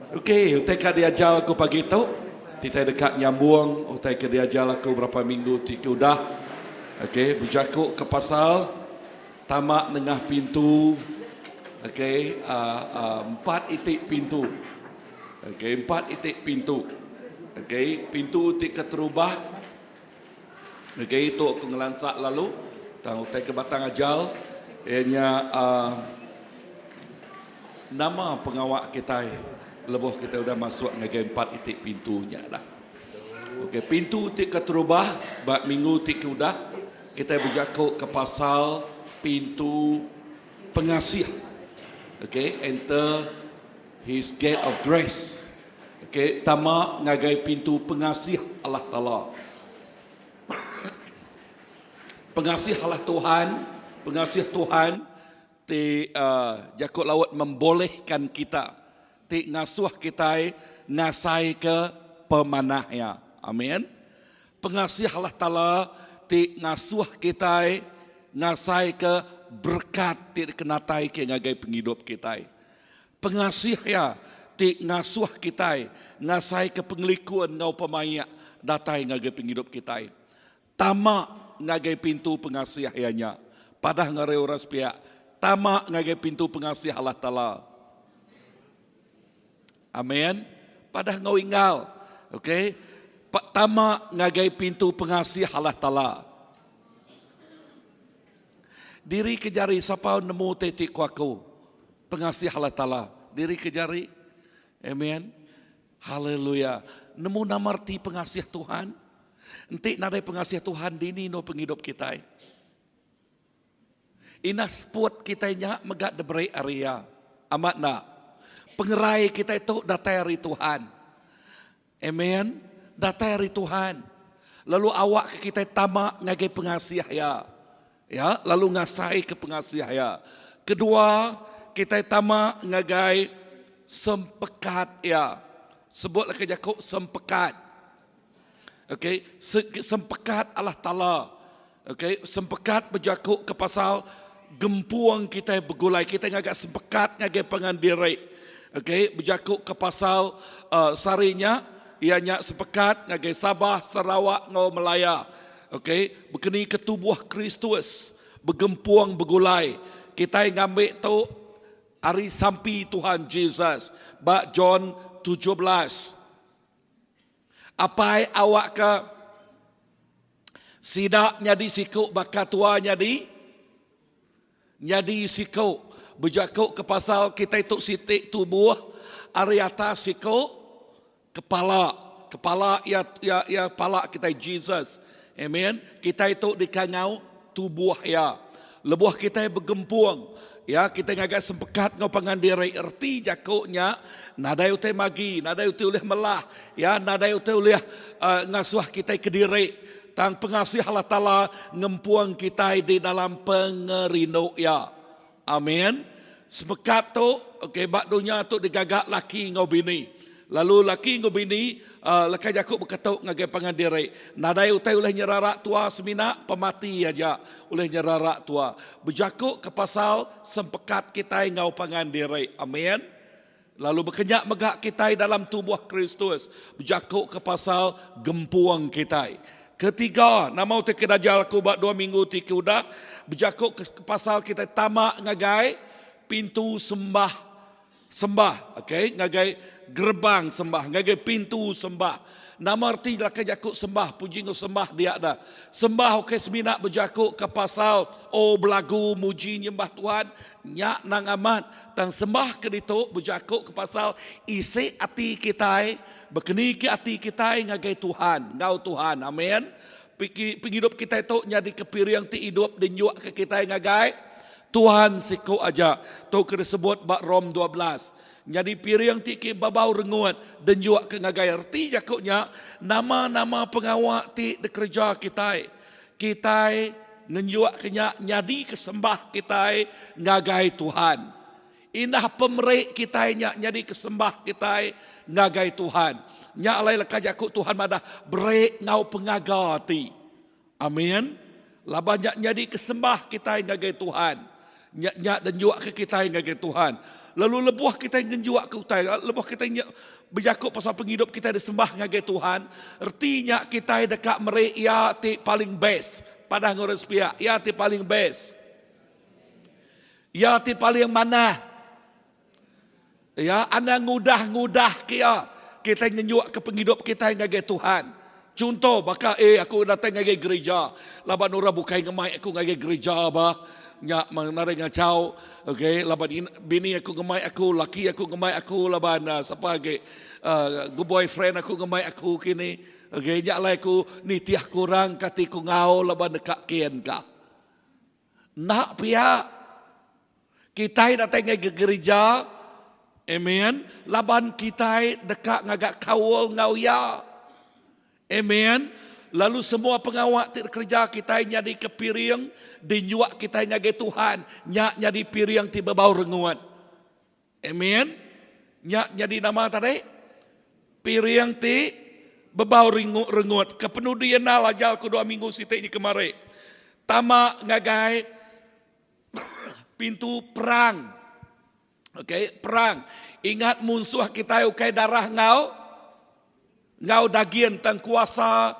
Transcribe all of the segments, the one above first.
Okey, utai ka diajar aku pagi tu, kitai deka nyambung utai ke diajar aku berapa minggu ti ke udah. Okey, bejaku ke pasal tama nengah pintu okey aaa empat iti pintu. Okey, empat iti pintu. Okey, pintu ti keterubah okey tu aku ngelansa lalu tang utai ke batang ajar iya nya aaa Nama pengawa kitai lebuh kitai udah masuk ngagai empat iti pintu nya dah. Okey, pintu ti keterubah ba minggu ti ke udah kitai bejaku ke pasal pintu pengasih. Okey, enter his gate of grace. Okey, tama ngagai pintu pengasih Allah Taala. Pengasih Allah Tuhan, pengasih Tuhan Ti jaku laut membolehkan kita ti ngasuh kitai ngasaika pemanah iya. Amin. Pengasih Allah Taala ti ngasuh kitai ngasaika berekat ti dikenataika ngagai pengidup kitai. Pengasih iya ti ngasuh kitai ngasaika pengelikun enggau pemaik datai ngagai pengidup kitai. Tama ngagai pintu pengasih iya nya. Padah ngagai orang sepiak, tama ngagai pintu pengasih Allah Taala. Amen. Padah enggau inggal. Okey. Tama ngagai pintu pengasih Allah Taala. Diri ke jari sapa nemu ti ti ku aku. Pengasih Allah Taala. Diri ke jari. Amen. Haleluya. Nemu nama reti pengasih Tuhan? Enti nadai pengasih Tuhan dini endur pengidup kitai. Indah seput kitai nya mega diberi ari Iya. Amat enda? Pengerai kitai tu datai ari Tuhan. Amen. Datai ari Tuhan. Lalu awakka kitai tama ngagai pengasih Iya. Ya, lalu ngasaika pengasih Iya. Kedua, kitai tama ngagai sempekat Iya. Sebutlah ke jaku sempekat. Okey, sempekat Allah Taala. Okey, sempekat bejaku ke pasal gempung kitai begulai. Kitai ngaga sempekat ngagai pangan diri. Okey, bejaku ke pasal uh, sehari nya, iya nya sempekat ngagai Sabah, Sarawak enggau Malaya. Okey, bekeni ke tubuh Kristus begempung begulai. Kitai ngambi tu ari sampi Tuhan Jesus ba John 17. Apai awakka sida nyadi siku baka tua nyadi nyadi siku. Bejaku ke pasal kitai tu siti tubuh ari atas siku kepala. Kepala iya iya iya pala kitai Jesus. Amen. Kitai tu dikangau tubuh iya. Lebuh kitai begempung, ya kitai ngaga sempekat enggau pangan diri. Reti jaku nya nadai utai magi, nadai utai ulih melah, ya nadai utai ulih uh, ngasuh kitai kediri. Tang pengasih Allah Taala ngempung kitai di dalam pengerindu iya. Amin. Semekat tu, okey, ba dunya tu digaga laki enggau bini. Lalu laki enggau bini, uh, leka jaku beketu ngagai pangan diri. Nadai utai ulih nyerara tua semina pemati aja ulih nyerara tua. Bejaku ke pasal sempekat kitai enggau pangan diri. Amin. Lalu bekenya mega kitai dalam tubuh Kristus bejaku ke pasal gempung kitai. Ketiga, nama utai ke dajar aku ba dua minggu ti ke udah, bejaku ke pasal kitai tama ngagai pintu sembah sembah, okey, ngagai gerbang sembah, ngagai pintu sembah. Nama reti laka jaku sembah, puji enggau sembah dia dah. Sembah ukai semina bejaku ke pasal oh belagu muji nyembah Tuhan, nya nang amat. Tang sembah ke ditu bejaku ke pasal isi ati kitai, bekeni ke ati kitai ngagai Tuhan, enggau Tuhan. Amen. Pengidup kitai tu nyadi ke piring ti idup dinyuk ke kitai ngagai Tuhan siku aja. Tu ke disebut ba Rom 12. Nyadi piring ti ke babau rengut denjuk ke ngagai reti jaku nya nama-nama pengawa ti dikereja kitai. Kitai ngenjuk ke nya nyadi ke sembah kitai ngagai Tuhan. Indah pemeri kitai nya nyadi ke sembah kitai ngagai Tuhan. Nya alai leka jaku Tuhan madah beri enggau pengaga ati. Amin. Laban nya nyadi ke sembah kitai ngagai Tuhan. Nya nya denjuk ke kitai ngagai Tuhan. Lalu lebuh kitai ngenjuaka utai, lebuh kitai bejaku pasal pengidup kitai disembah ngagai Tuhan, reti nya kitai deka meri iya ti paling best. Padah enggau orang sepiak, iya ti paling best. Iya ti paling manah. Iya anang ngudah-ngudah ke iya. Kitai ngenyukka pengidup kitai ngagai Tuhan. Chunto baka eh aku datai ngagai gerija laban orang bukai ngemai aku ngagai gerija ba nya nadai ngachau okay laban bini aku ngemai aku laki aku ngemai aku laban uh, sapa agi uh, good boyfriend aku ngemai aku kini okay nya alai aku nitih kurang kati ku ngau laban deka kin ka. Enda pia. Kitai datai ngagai gerija, amen, laban kitai deka ngaga kaul enggau Iya. Amen. Lalu semua pengawa ti dikereja kitai nyadika piring dinyuak kitai ngagai Tuhan, nya nyadi piring ti bebau rengut. Amen. Nya nyadi nama tadi? Piring ti bebau rengut. Ke penudi enda lajar ku dua minggu siti nya kemari. Tama ngagai pintu perang. Okey, perang. Ingat munsuh kitai ukai darah enggau enggau dagin tang kuasa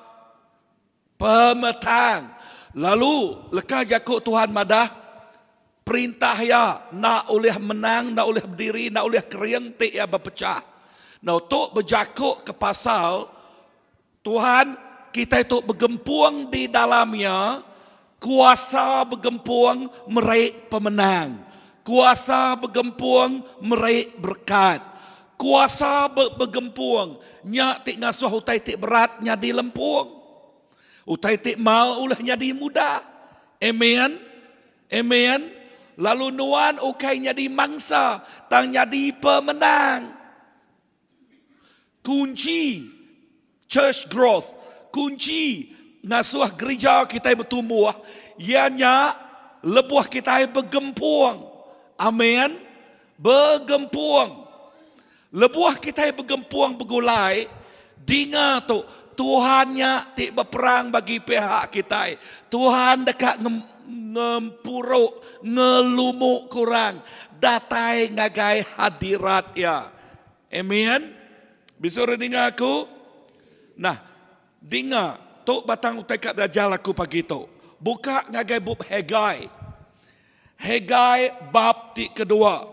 pemetang. Lalu leka jaku Tuhan madah perintah iya enda ulih menang, enda ulih bediri, enda ulih kering ti iya bepechah. Now tu bejaku ke pasal Tuhan, kitai tu begempung di dalam Iya, kuasa begempung meri pemenang, kuasa begempung meri berekat, kuasa begempung nya ti ngasuh utai ti berat nyadi lempung, utai ti mal ulih nyadi mudah. Amen. Amen. Lalu nuan ukai nyadi mangsa tang nyadi pemenang. Kunchi church growth, kunchi ngasuh gerija kitai betumbuh iya nya lebuh kitai begempung. Amen. Begempung. Lebuh kitai begempung begulai, dinga tu, Tuhan nya ti beperang bagi pihak kitai. Tuhan deka ngempuru, ngelumu kurang datai ngagai hadirat Iya. Amen. Bisi orang ninga aku? Nah, dinga tu batang utai ka belajar aku pagi tu. Buka ngagai bup Hegai. Hegai bab ti kedua.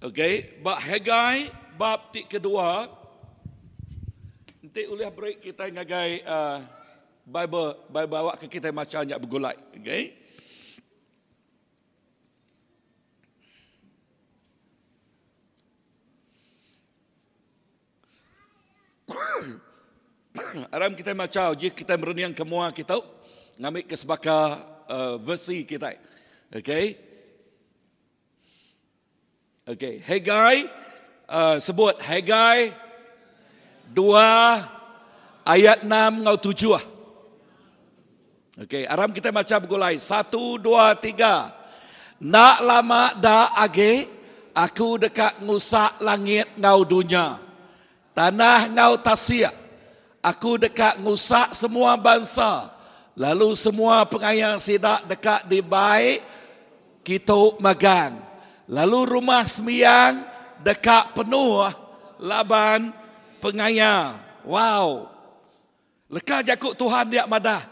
Okey, ba Hegai bab ti kedua enti ulih beri kitai ngagai uh, Bible Bible awak ke kitai macha nya begulai. Okey. Aram kitai macha uji kitai merening ke mua kita ngambi ke sebaka uh, versi kitai. Okey. Okey, Hegai uh, sebut Hegai 2 ayat 6 enggau 7. Okey, aram kita maca begulai. 1 2 3. Enda lama da agi aku deka ngusak langit enggau dunya. Tanah enggau tasik. Aku deka ngusak semua bansa lalu semua pengaya sida deka dibai kitu magang, lalu rumah sembiang deka penuh laban pengaya. Wow! Leka jaku Tuhan dia madah,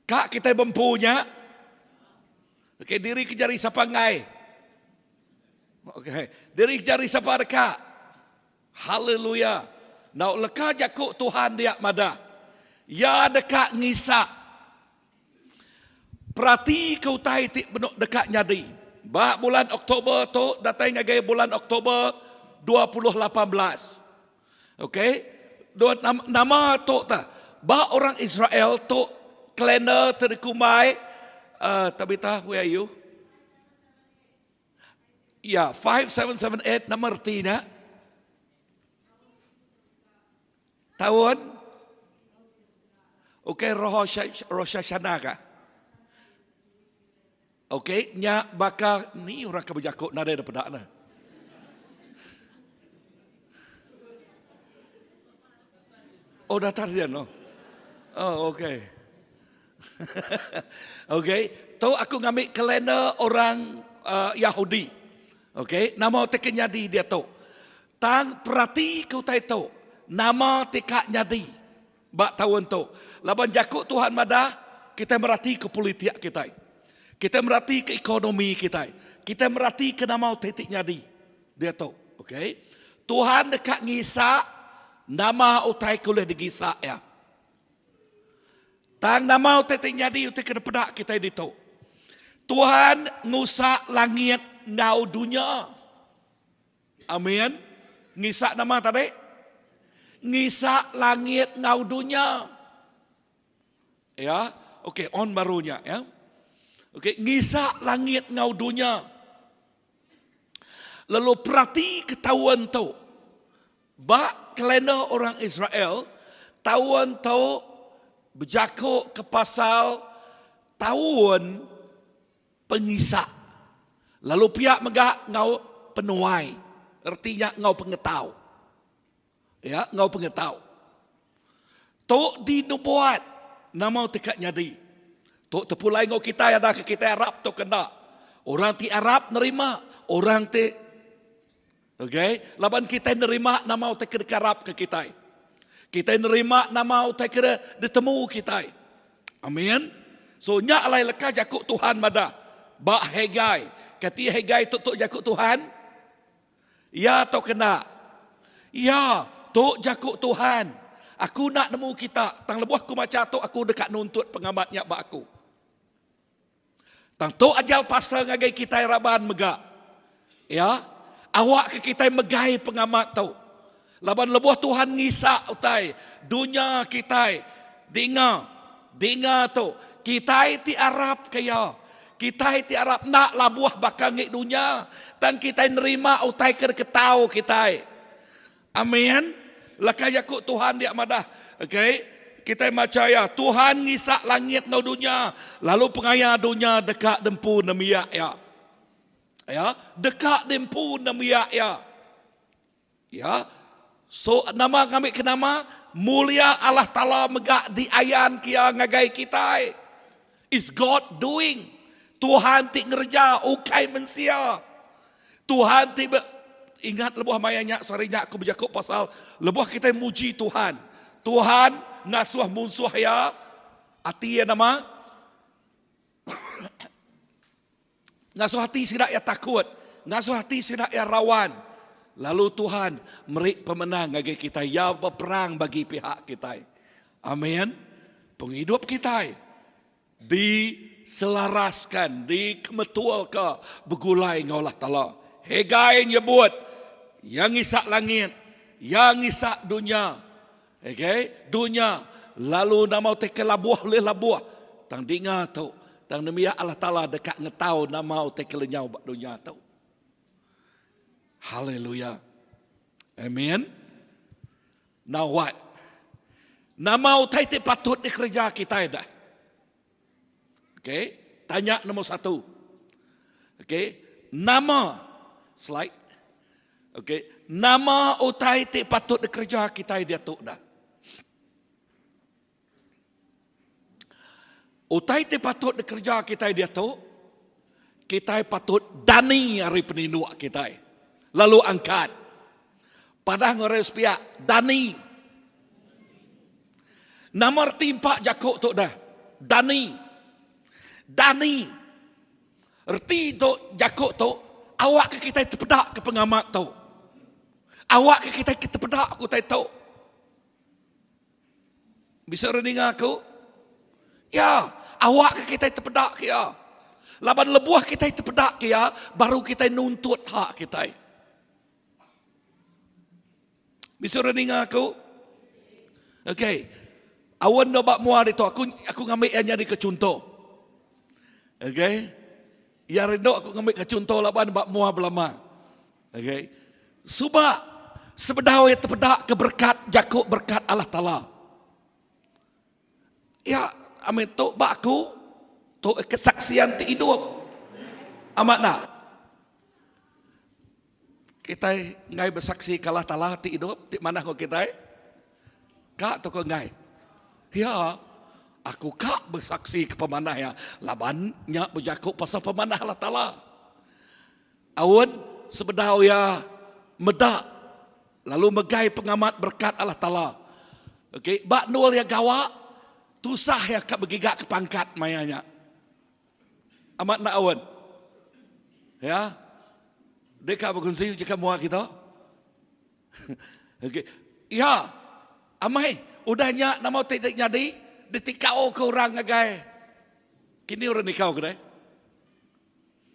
Ka kitai bempu nya, okay, diri ke jari sapa enggai? Okay, diri ke jari sapa deka? Haleluya! Enggau leka jaku Tuhan dia madah, Iya deka ngisak. Peratika utai ti benung deka nyadi. Ba bulan Oktober tu datai ngagai bulan Oktober 2018. Okey, nama tu ta? Ba orang Israel tu kalender ti dikumbai uh, Tabitha, where are you? Ya, 5778 nama reti nya? Taun? Okey, Rosh Hashanah ka? Okey, nya baka ni orang ke bejaku nadai da peda ne. Oh, datar dia no. Oh, okey. Okey, tu aku ngambi kalender orang uh, Yahudi. Okey, nama ti ke nyadi diatu. Tang perati ke utai tu, nama ti ka nyadi ba taun tu. Laban jaku Tuhan madah, kitai merati ke politik kitai. Kitai merati ke ekonomi kitai. Kitai merati ke nama utai ti nyadi diatu. Okey. Tuhan deka ngisa nama utai ke ulih digisa iya. Tang nama utai ti nyadi utai ke dipeda kitai ditu. Tuhan ngusak langit enggau dunya. Amin. Ngisak nama tadi? Ngisak langit enggau dunya. Ya, okey on baru nya ya. Okey, ngisak langit enggau dunya. Lalu perati ke taun tu. Ba kalender orang Israel, taun tu bejaku ke pasal taun pengisak. Lalu pia mega enggau penuai, reti nya enggau pengetau. Ya, enggau pengetau. Tu dinubuat nama ti ka nyadi. Tu tepulai enggau kitai ada ke kitai arap tauka enda. Orang ti arap nerima, orang ti Okay, laban kitai nerima nama utai ke dikarapka kitai. Kitai nerima nama utai ke ditemu kitai. Amin. So nya alai leka jaku Tuhan madah ba Hegai. Kati Hegai tu tu jaku Tuhan? Ya atau kena? Ya, tu jaku Tuhan. Aku nak nemu kita, tang lebuh aku macha tu aku deka nuntut pengamat nya ba aku. Tang tu ajar pasal ngagai kitai raban mega. Ya, awak ke kitai megai pengamat tu. Laban lebuh Tuhan ngisak utai dunya kitai dinga, dinga tu kitai ti arap ke iya. Kitai ti arap enda labuh baka ngi dunya tang kitai nerima utai ke diketau kitai. Amin. Leka jaku Tuhan dia madah. Okay. Kitai macha iya, Tuhan ngisak langit enggau dunya, lalu pengaya dunya deka dempu nembiak iya. Ya, deka dempu nembiak iya. Ya. So nama ngambi ke nama mulia Allah Taala mega diayan ke iya ngagai kitai. Is God doing? Tuhan ti ngereja ukai mensia. Tuhan ti be ingat lebuh maya nya sehari nya aku bejaku pasal lebuh kitai muji Tuhan. Tuhan ngasuh munsuh iya ati iya nama ngasuh ati sida iya takut, ngasuh ati sida iya rawan. Lalu Tuhan meri pemenang ngagai kitai. Iya beperang bagi pihak kitai. Amin. Pengidup kitai diselaraskan, dikemetulka begulai enggau Allah Taala. Hegai nyebut, Iya ngisak langit, Iya ngisak dunya. Okay, dunya lalu nama utai ke labuh ulih labuh. Tang dinga tu, tang nembiak Allah Taala deka ngetau nama utai ke lenyau ba dunya tu. Haleluya. Amen. Now what? Nama utai ti patut dikereja kitai dah? Okay, tanya nombor satu. Okay, nama slide. Okay, nama utai ti patut dikereja kitai diatu dah? Utai ti patut dikereja kitai diatu, kitai patut dani ari peninduk kitai. Lalu angkat. Padah enggau orang sepiak, dani. Nama reti empa jaku tu dah? Dani. Dani. Reti tu jaku tu awakka kitai tepeda ke pengamat tu. Awakka kitai tepeda ke utai tu. Bisa orang ninga aku? Ya, awak ke kitai tepeda ke iya. Laban lebuh kitai tepeda ke iya, baru kitai nuntut hak kitai. Bisa orang ninga aku? Okey. Awan do ba mua ditu aku aku ngambil iya nyadi ke chunto. Okey. Iya rindu aku ngambil ke chunto laban ba mua belama. Okay. Suba sebedau iya tepeda ke berkat jaku berkat Allah Taala. Ya, amin tu ba aku tu kesaksian ti hidup. Amat nak. Kitai ngai bersaksi ke Allah Taala ti hidup ti manah enggau kitai. Ka tu ke ngai. Ya. Aku ka besaksi ke pemanah iya laban nya bejaku pasal pemanah Allah Taala. Aun sebedau iya meda lalu megai pengamat berekat Allah Taala. Okey, ba endur iya gawa tusah iya ka begiga ke pangkat maya nya. Amat enda aun? Ya. Deka bekunsi jeka mua kita. Okey. Ya. Amai udah nya nama ti nyadi ditikau ke orang ngagai kini orang nikau ke deh.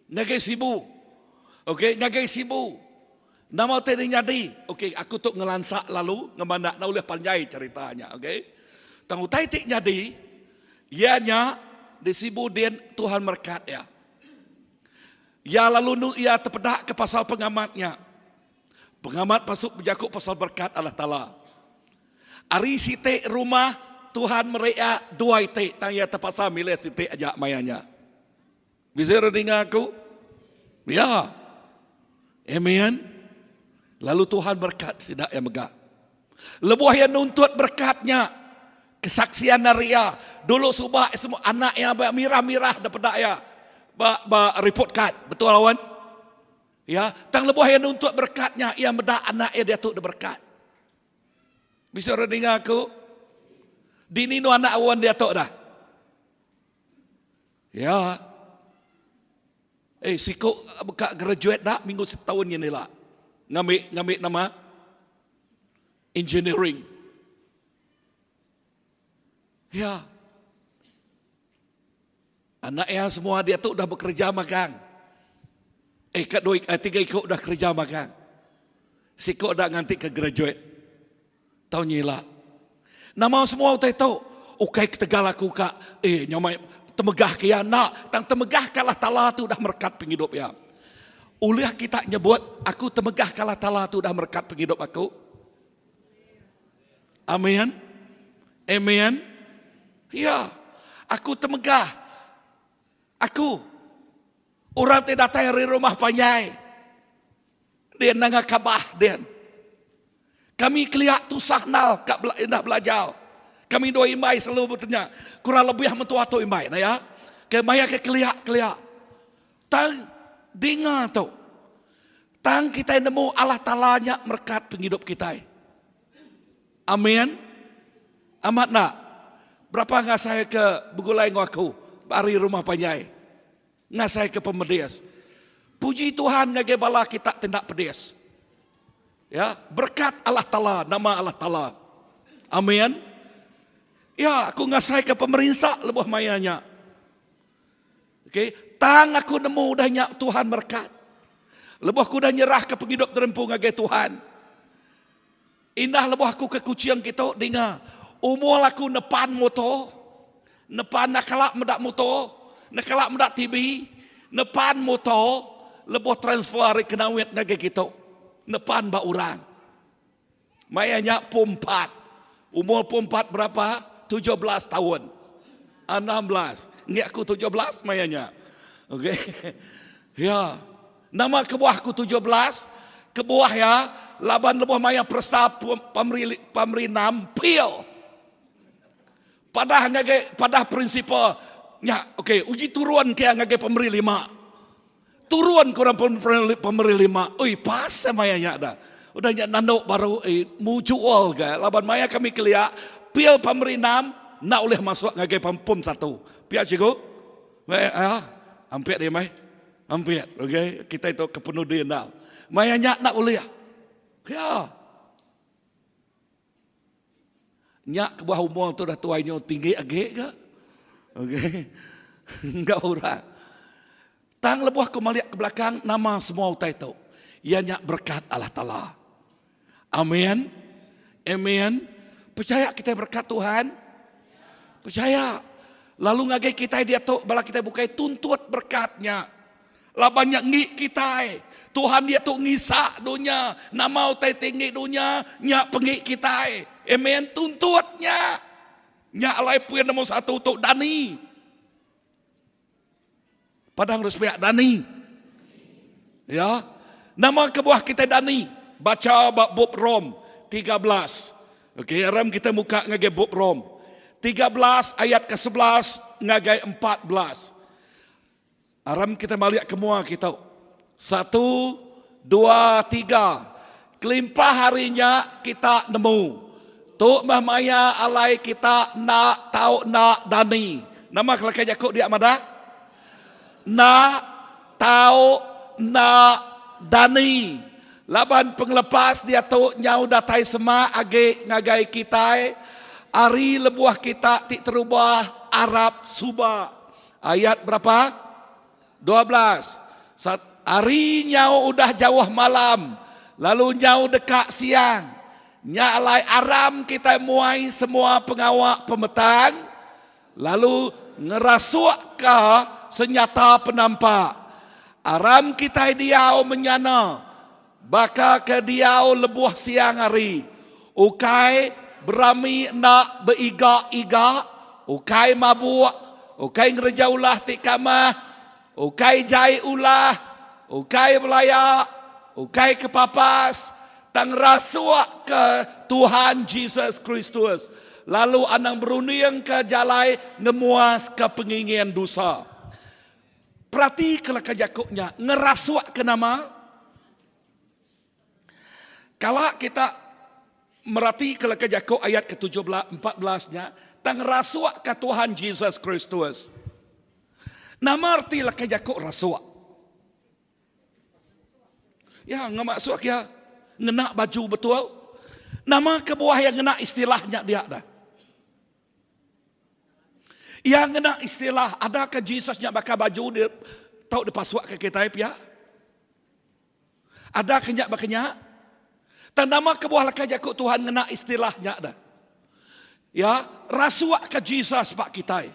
Ngagai Sibu. Okey, ngagai Sibu. Nama ti nyadi? Okey, aku tu ngelansa lalu ngemanda enda ulih panjai cerita nya, okey. Tang utai ti nyadi iya nya di Sibu din Tuhan merekat iya. Iya lalu nu iya tepeda ke pasal pengamat nya. Pengamat pasuk bejaku pasal berkat Allah Taala. Ari siti rumah Tuhan meri iya dua iti tang iya tepaksa milih siti aja maya nya. Bisi orang ninga aku? Ya. Amen. Lalu Tuhan berkat sida iya mega. Lebuh iya nuntut berkat nya, kesaksian ari iya, dulu suba semua anak iya ba mirah-mirah da peda iya ba ba report card. Betul awan? Ya, tang lebuh iya nuntut berekat nya, iya meda anak iya diatu da berekat. Bisi orang ninga aku? Dini nu anak awan diatu dah? Ya. Eh, siku beka graduate dah minggu setaun nyin ila. Ngambi ngambi nama engineering. Ya. Anak iya semua diatu udah bekereja magang. Eh, ka dua, eh, tiga iku udah kereja magang. Siku dak nganti ke graduate. Tau nyila. Nama semua utai tu? Ukai ketegal aku ka eh nyamai temegah ke iya enda, tang temegah ke Allah Taala ti udah merekat pengidup iya. Ulih kita nyebut aku temegah ke Allah Taala ti udah merekat pengidup aku? Amin. Amen. Ya. Aku temegah. Aku orang ti datai ari rumah panjai. Dia nanga kabah dia. Kami kelia tusah nal ka bela, indah belajar. Kami dua imbai selalu bertanya, kurang lebih mentua tu imbai nah ya. Ke maya ke kelia kelia. Tang dinga tu. Tang kitai nemu Allah Taala nya merekat pengidup kitai. Amin. Amat enda? Berapa ngasai ke begulai enggau aku ari rumah panjai. Ngasai ke pemedis. Puji Tuhan ngagai bala kita ti enda pedis. Ya, berkat Allah Taala, nama Allah Taala. Amin. Ya, aku ngasai ke pemerinsa lebuh maya nya. Okay. Tang aku nemu udah nya Tuhan merekat. Lebuh aku udah nyerah ke pengidup terempu ngagai Tuhan. Indah lebuh aku ke Kuching kitu dinga umur aku nepan motor, nepan enda kala meda motor, enda kala meda TV, nepan motor lebuh transfer ari Kenawit ngagai kitu. Nepan ba orang. Maya nya pom empat. Umur pom empat berapa? 17 taun. 16. Ngi aku 17 maya nya. Okey. Ya. Nama kebuah aku 17? Kebuah ya laban lebuh maya peresa pemeri pemeri enam pil. Padah ngagai padah prinsipal nya okey uji turun ke ngagai pemeri lima. Turun ke orang pemeri lima. Oi pas maya nya dah. Udah nya nanduk baru eh mujual ga laban maya kami kelia pil pemeri enam enda ulih masuk ngagai pom satu. Pia cikgu? Baik ah. Ampit dia mai. Ampit okey kita itu kepenudi enda. Maya nya enda ulih. Ya. Nya kebuah umur tu dah tuai nyu tinggi agi ga. Okey. Enggau orang. Tang lebuh aku malik ke belakang nama semua utai tu. Iya nya berkat Allah Taala. Amin. Amin. Percaya kita berkat Tuhan? Percaya. Lalu ngagai kita diatu bala kita bukai tuntut berkatnya. Laban nya ngi kitai. Tuhan diatu ngisa dunya. Nama utai ti ngi dunya, nya pengi kitai. Amen. Tuntut nya. Nya alai puin nombor satu tu dani. Padang respect dani. Ya. Nama kebuah kitai dani? Bacha ba bup Rom 13. Okey, aram kita muka ngagai bup Rom. 13 ayat ke 11 ngagai 14. Aram kita malik ke mua kita. Satu, dua, tiga. Kelimpah hari nya kita nemu. Tu meh maya alai kita enda tau enda dani. Nama kelakai jaku dia madah? Enda tau enda dani. Laban pengelepas diatu nyau datai semak agi ngagai kitai ari lebuh kita ti terubah arap suba. Ayat berapa? 12. Hari nyau udah jauh malam, lalu nyau deka siang. Nya alai aram kitai muai semua pengawa pemetang, Lalu ngerasukka senyata penampak. Aram kitai diau menyana baka ke diau lebuh siang hari, ukai berami enda beiga-iga, ukai mabuk, ukai ngereja ulah ti kamah, Ukai jai ulah, ukai belaya, ukai kepapas, tang rasuk ke Tuhan Jesus Kristus, lalu anang berundingka jalai ngemuaska pengingin dosa. Peratika leka jaku nya, ngerasukka nama? Kala kita meratika leka jaku ayat ke 14 nya, tang rasukka Tuhan Jesus Kristus. Nama reti leka jaku rasuk? Ya, ngemaksud ya ngena baju betul. Nama kebuah yang ngena istilah nya dia dah? Iya ngena istilah adakah Jesus nya baka baju dia tau dipasuk ke kitai pia? Ada ke nya baka nya? Tang nama kebuah leka jaku Tuhan ngena istilah nya dah? Ya, rasuak ke Jesus ba kitai.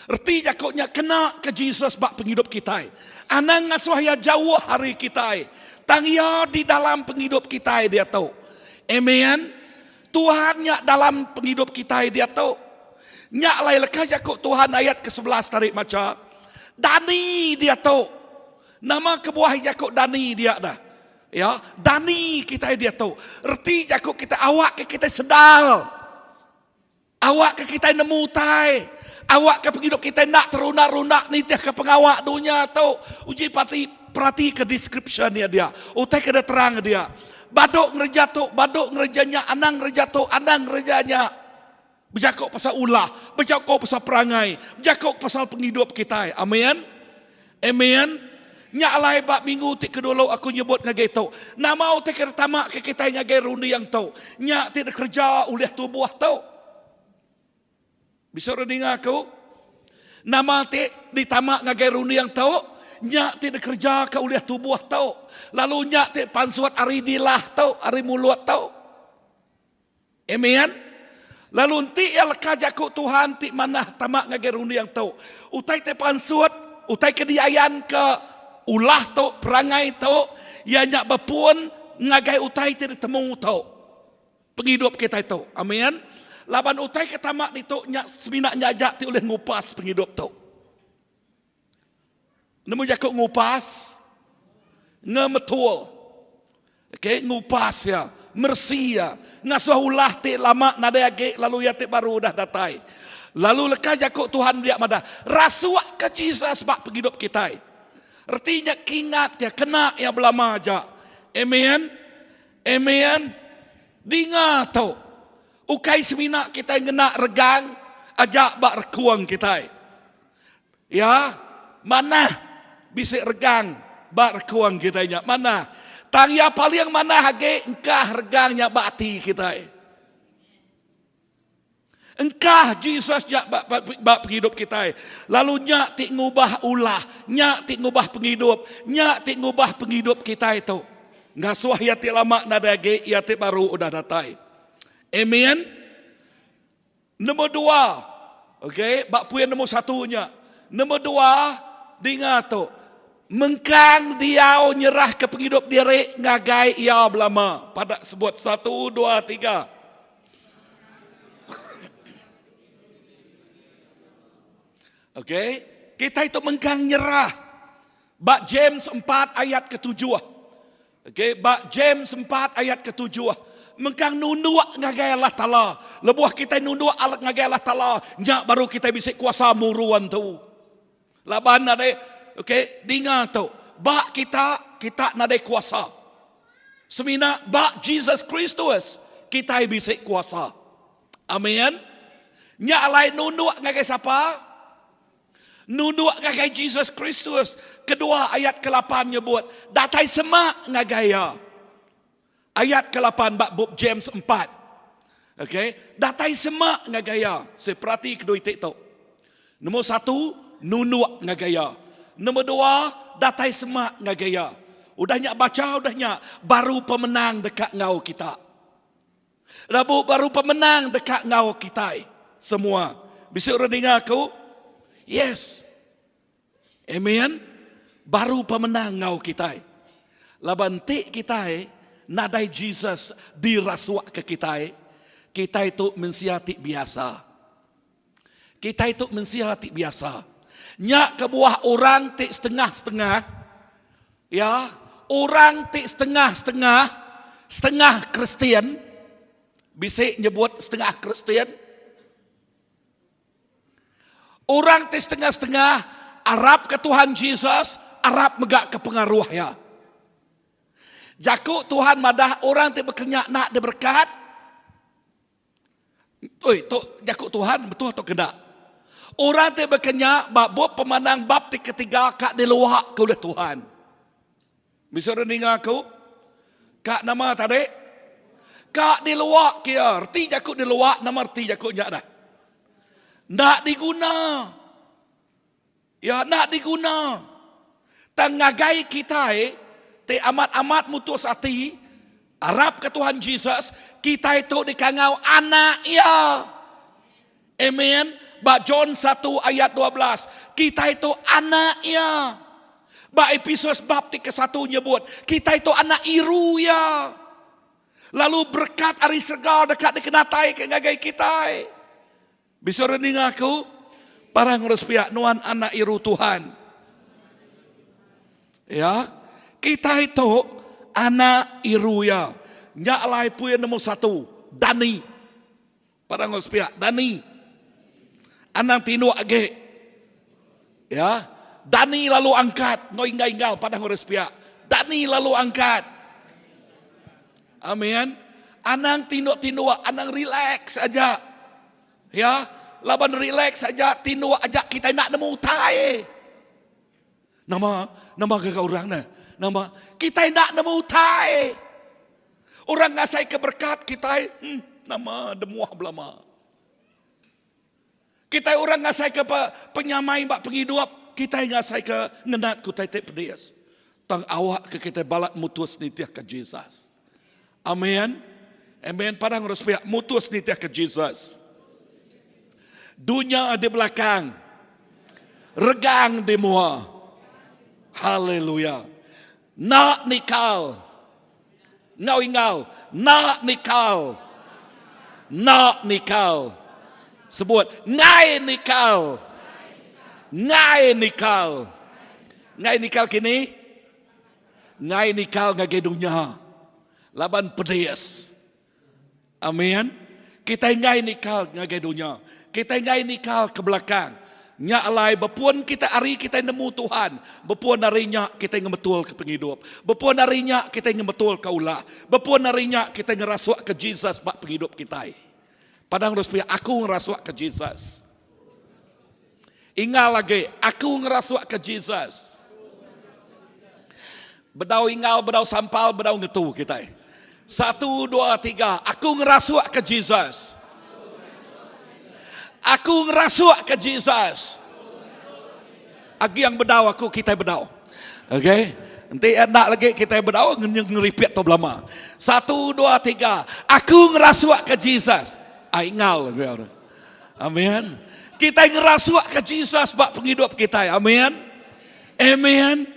Reti jaku nya kena ke Jesus ba pengidup kitai. Anang ngasuh iya jauh ari kitai. Tang iya di dalam pengidup kitai diatu. Amen. Tuhan nya dalam pengidup kitai diatu. Nya alai leka jaku Tuhan ayat ke 11 tadi macha. Dani diatu. Nama kebuah jaku dani dia dah? Ya, dani kitai diatu. Reti jaku kitai awak ke kitai sedar. Awak ke kitai nemu utai. Awak ke pengidup kitai enda terunda-runda nitihka pengawa dunya tu. Uji pati peratika description iya dia. Utai ke diterang dia. Badu ngereja tu, badu ngereja nya, anang ngereja tu, anang ngereja nya. Bejaku pasal ulah, bejaku pasal perangai, bejaku pasal pengidup kitai. Amin. Amen. Nya alai ba minggu ti ke dulu aku nyebut ngagai tu. Nama utai ke ditama ke kitai ngagai runding tu? Nya ti dikereja ulih tubuh tu. Bisi orang ninga aku? Nama ti ditama ngagai runding tu? Nya ti dikereja ke ulih tubuh tu. Lalu nya ti pansut ari dilah tu, ari mulut tu. Amen. Lalu enti iya leka jaku Tuhan ti manah tama ngagai runding tu, utai ti pansut, utai ke diayanka ulah tu, perangai tu, iya nya bepun ngagai utai ti ditemu tu. Pengidup kitai tu. Amen. Laban utai ke tama ditu nya semina nya aja ti ulih ngupas pengidup tu. Nemu jaku ngupas? Ngemetul. Okey, ngupas iya, meresi iya, ngasuh ulah ti lama nadai agi lalu iya ti baru udah datai. Lalu leka jaku Tuhan dia madah, rasukka Jesus ba pengidup kitai. Reti nya kingat iya, kena iya belama aja. Amen. Amen. Dinga tu. Ukai semina kitai ngena regang aja ba rekung kitai. Ya, manah bisi regang ba rekung kitai nya. Manah. Tang iya paling manah agi engkah regang nya ba ati kitai. Engkah Jesus nya ba, ba, ba pengidup kitai. Lalu nya ti ngubah ulah, nya ti ngubah pengidup, nya ti ngubah pengidup kitai tu. Ngasuh iya ti lama nadai agi, iya ti baru udah datai. Amen. Nombor dua, okey, ba puin nombor satu nya. Nombor dua, dinga tu. Mengkang diau nyerahka pengidup diri ngagai iya belama. Pada sebut satu, dua, tiga. Okey, kita itu mengkang nyerah. Ba James 4 ayat ketujuh. Okey, ba James 4 ayat ketujuh. Mengkang nunduk ngagai Allah Taala. Lebuh kitai nunduk ngagai Allah Taala, nya baru kitai bisi kuasa muru antu. Laban nadai, okay, dinga tu. Ba kita, kita nadai kuasa. Semina ba Jesus Kristus, kitai bisi kuasa. Amin. Nya alai nunduk ngagai sapa? Nunduk ngagai Jesus Kristus. Kedua ayat kelapan nyebut, datai semak ngagai iya. Ayat kelapan ba bup James 4. Okey, datai semak ngagai iya. Saya perhati kedua itik tu. Nombor satu, nunduk ngagai iya. Nombor dua, datai semak ngagai iya. Udah nya baca, udah nya baru pemenang deka enggau kita. Rabu baru pemenang deka enggau kitai semua. Bisi orang ninga aku? Yes. Amen. Baru pemenang enggau kitai. Laban enti kitai nadai Jesus dirasuk ke kitai, kitai tu mensia ti biasa. Kitai tu mensia ti biasa. Nya kebuah orang ti setengah-setengah, ya, orang ti setengah-setengah, setengah Kristian, bisi nyebut setengah Kristian. Orang ti setengah-setengah arap ke Tuhan Jesus, arap mega ke pengaruh iya. Jaku Tuhan madah orang ti bekenyak nak diberkat. Oi, tu jaku Tuhan betul atau kena? Orang ti bekenyak ba bup pemanang bab ti ketiga ka diluak ke oleh Tuhan. Bisi orang ninga aku? Ka nama tadi? Ka diluak ke iya. Reti jaku diluak nama reti jaku nya dah? Enda diguna. Ya enda diguna. Tang ngagai kitai ti amat-amat mutus ati arapka Tuhan Jesus, kitai tu dikangau anak iya. Amen. Ba John 1 ayat 12, kitai tu anak iya. Ba Episus bab ti ke-1 nyebut, kitai tu anak iru iya. Lalu berkat ari serega deka dikenataika ngagai kitai. Bisi orang ninga aku? Parah ngurus piak nuan anak iru Tuhan. Ya, kitai tu anak iru iya. Nya alai puin nombor satu, dani. Padang enggau sepiak, dani. Anang tinduk agi. Ya, dani lalu angkat enggau inggal-inggal padang enggau sepiak. Dani lalu angkat. Amin. Anang tinduk-tinduk, anang relax aja. Ya, laban relax aja, tinduk aja kita nak nemu utai. Nama nama gaga orang ne? Nama kitai enda nemu utai. Orang ngasai ke berkat kitai, hmm, nama demuah belama. Kitai orang ngasai ke penyamai ba pengidup, kitai ngasai ke ngenat ke utai ti pedis. Tang awak ke kitai balat mutus nitih ke Jesus. Amen. Amen. Padang urang sepiak mutus nitih ke Jesus. Dunya di belakang, regang di mua. Haleluya. Nak nikal. Ngau ingau, nak nikal. Nak nikal. Sebut, ngai nikal. Ngai nikal. Ngai nikal kini? Ngai nikal ngagai dunya laban pedis. Amin. Kitai enggai nikal ngagai dunya. Kitai enggai nikal ke belakang. Nya alai bepun kitai ari kitai nemu Tuhan, bepun ari nya kitai ngemetulka pengidup. Bepun ari nya kitai ngemetulka ulah. Bepun ari nya kitai ngerasukka Jesus ba pengidup kitai. Padang terus pia aku ngerasukka Jesus. Ingal agi, aku ngerasukka Jesus. Bedau ingal, bedau sampal, bedau ngetu kitai. Satu, dua, tiga. Aku ngerasukka Jesus. Aku ngerasukka Jesus. Agi yang bedau aku, kitai bedau. Okay? Enti enda lagi kitai bedau, ngeripit tu belama. Satu, dua, tiga. Aku ngerasukka Jesus. Ah, ingal. Amin. Kitai ngerasukka Jesus ba pengidup kitai. Amin. Amen.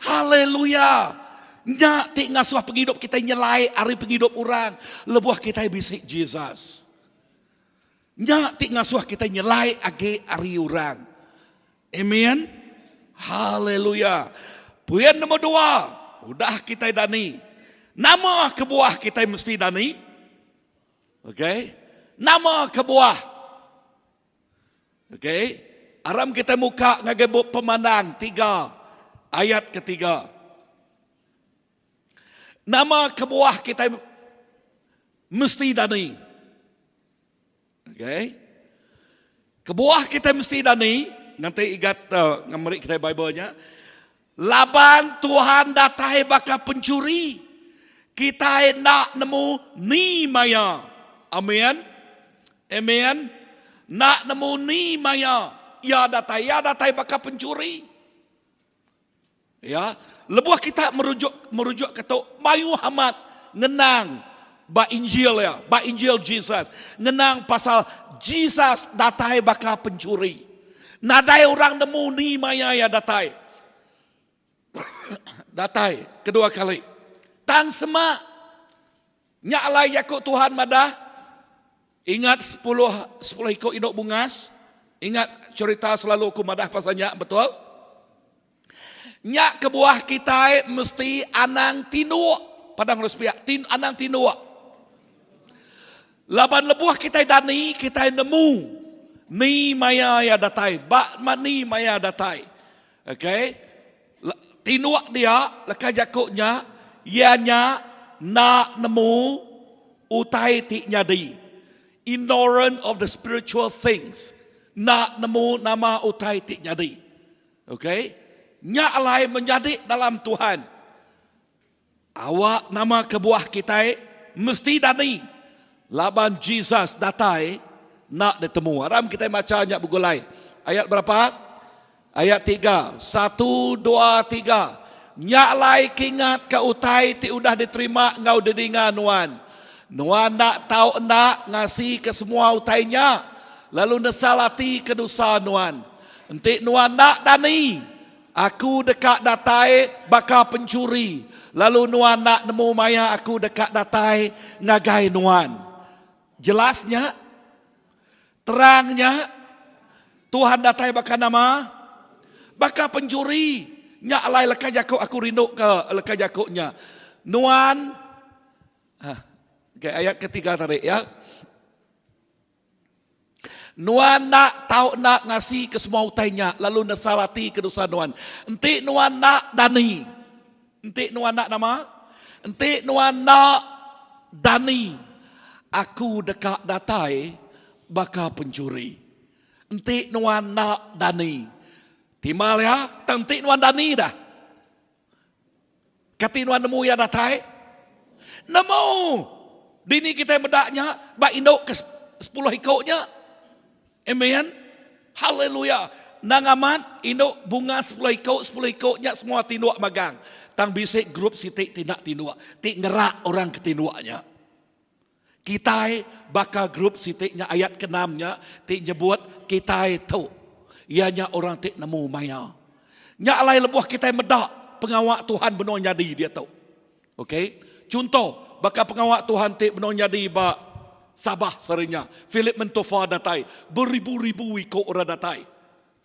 Haleluya. Nya ti ngasuh pengidup kitai nyelai ari pengidup orang lebuh kitai bisi Jesus. Nya ti ngasuh kitai nyelai agi ari orang. Amen. Haleluya. Poin nombor dua, udah kitai dani. Nama kebuah kitai mesti dani? Okay. Nama kebuah? Okay. Aram kita muka ngagai bup Pemandang 3 ayat ketiga. Nama kebuah kita mesti dani? Okay. Kebuah kita mesti dani, nanti igat uh, ngameri kita Bible nya. Laban Tuhan datai baka pencuri. Kita enda nemu ni maya. Amen. Amen. Enda nemu ni maya ia datai. Ia datai baka pencuri. Ya, lebuh kita merujuk merujuk ke tu mayuh amat ngenang ba Injil ya, ba Injil Jesus ngenang pasal Jesus datai baka pencuri. Nadai orang nemu ni maya iya datai. datai kedua kali. Tang semak nya alai jaku Tuhan madah ingat sepuluh sepuluh iku indu bungas ingat cerita selalu aku madah pasal nya betul. Nya kebuah kitai mesti anang tinduk padang urang sepiak tin anang tinduk. Laban lebuh kitai dani kitai nemu ni maya iya datai ba ni maya datai. Okay tinduk dia leka jaku nya iya nya enda nemu utai ti nyadi. Ignorant of the spiritual things enda nemu nama utai ti nyadi. Ok. Nya alai menyadi dalam Tuhan. Awak nama kebuah kitai mesti dani laban Jesus datai enda ditemu. Aram kitai macha nya begulai. Ayat berapa? Ayat tiga. Satu, dua, tiga. Nya alai kingatka utai ti udah diterima enggau didinga nuan. Nuan enda tau enda ngasika semua utai nya, lalu nesal ati ke dosa nuan. Enti nuan enda dani, aku deka datai baka penchuri, lalu nuan enda nemu maya aku deka datai ngagai nuan. Jelas nya? Terang nya? Tuhan datai baka nama? Baka penchuri. Nya alai leka jaku aku rinduka leka jaku nya. Nuan ha, okay, ayat ketiga tadi ya. Nuan enda tau enda ngasi ke semua utai nya lalu nesal ati ke dosa nuan. Enti nuan enda dani. Enti nuan enda nama? Enti nuan enda dani, aku deka datai baka penchuri. Enti nuan enda dani. Timbal iya, tang enti nuan dani dah. Kati nuan nemu iya datai? Nemu! Dini kitai meda nya ba indu ke sepuluh iku nya. Amen. Haleluya. Endang amat indu bunga sepuluh iku, sepuluh iku nya semua tinduk magang. Tang bisi grup siti ti enda tinduk, ti ngerak orang ke tinduk nya. Kitai baka grup siti nya ayat keenam nya ti nyebut kitai tu iya nya orang ti nemu maya. Nya alai lebuh kitai meda pengawa Tuhan benung nyadi diatu. Okey. Chunto baka pengawa Tuhan ti benung nyadi ba Sabah sehari nya. Philip Mentofa datai beribu-ribu iku orang datai.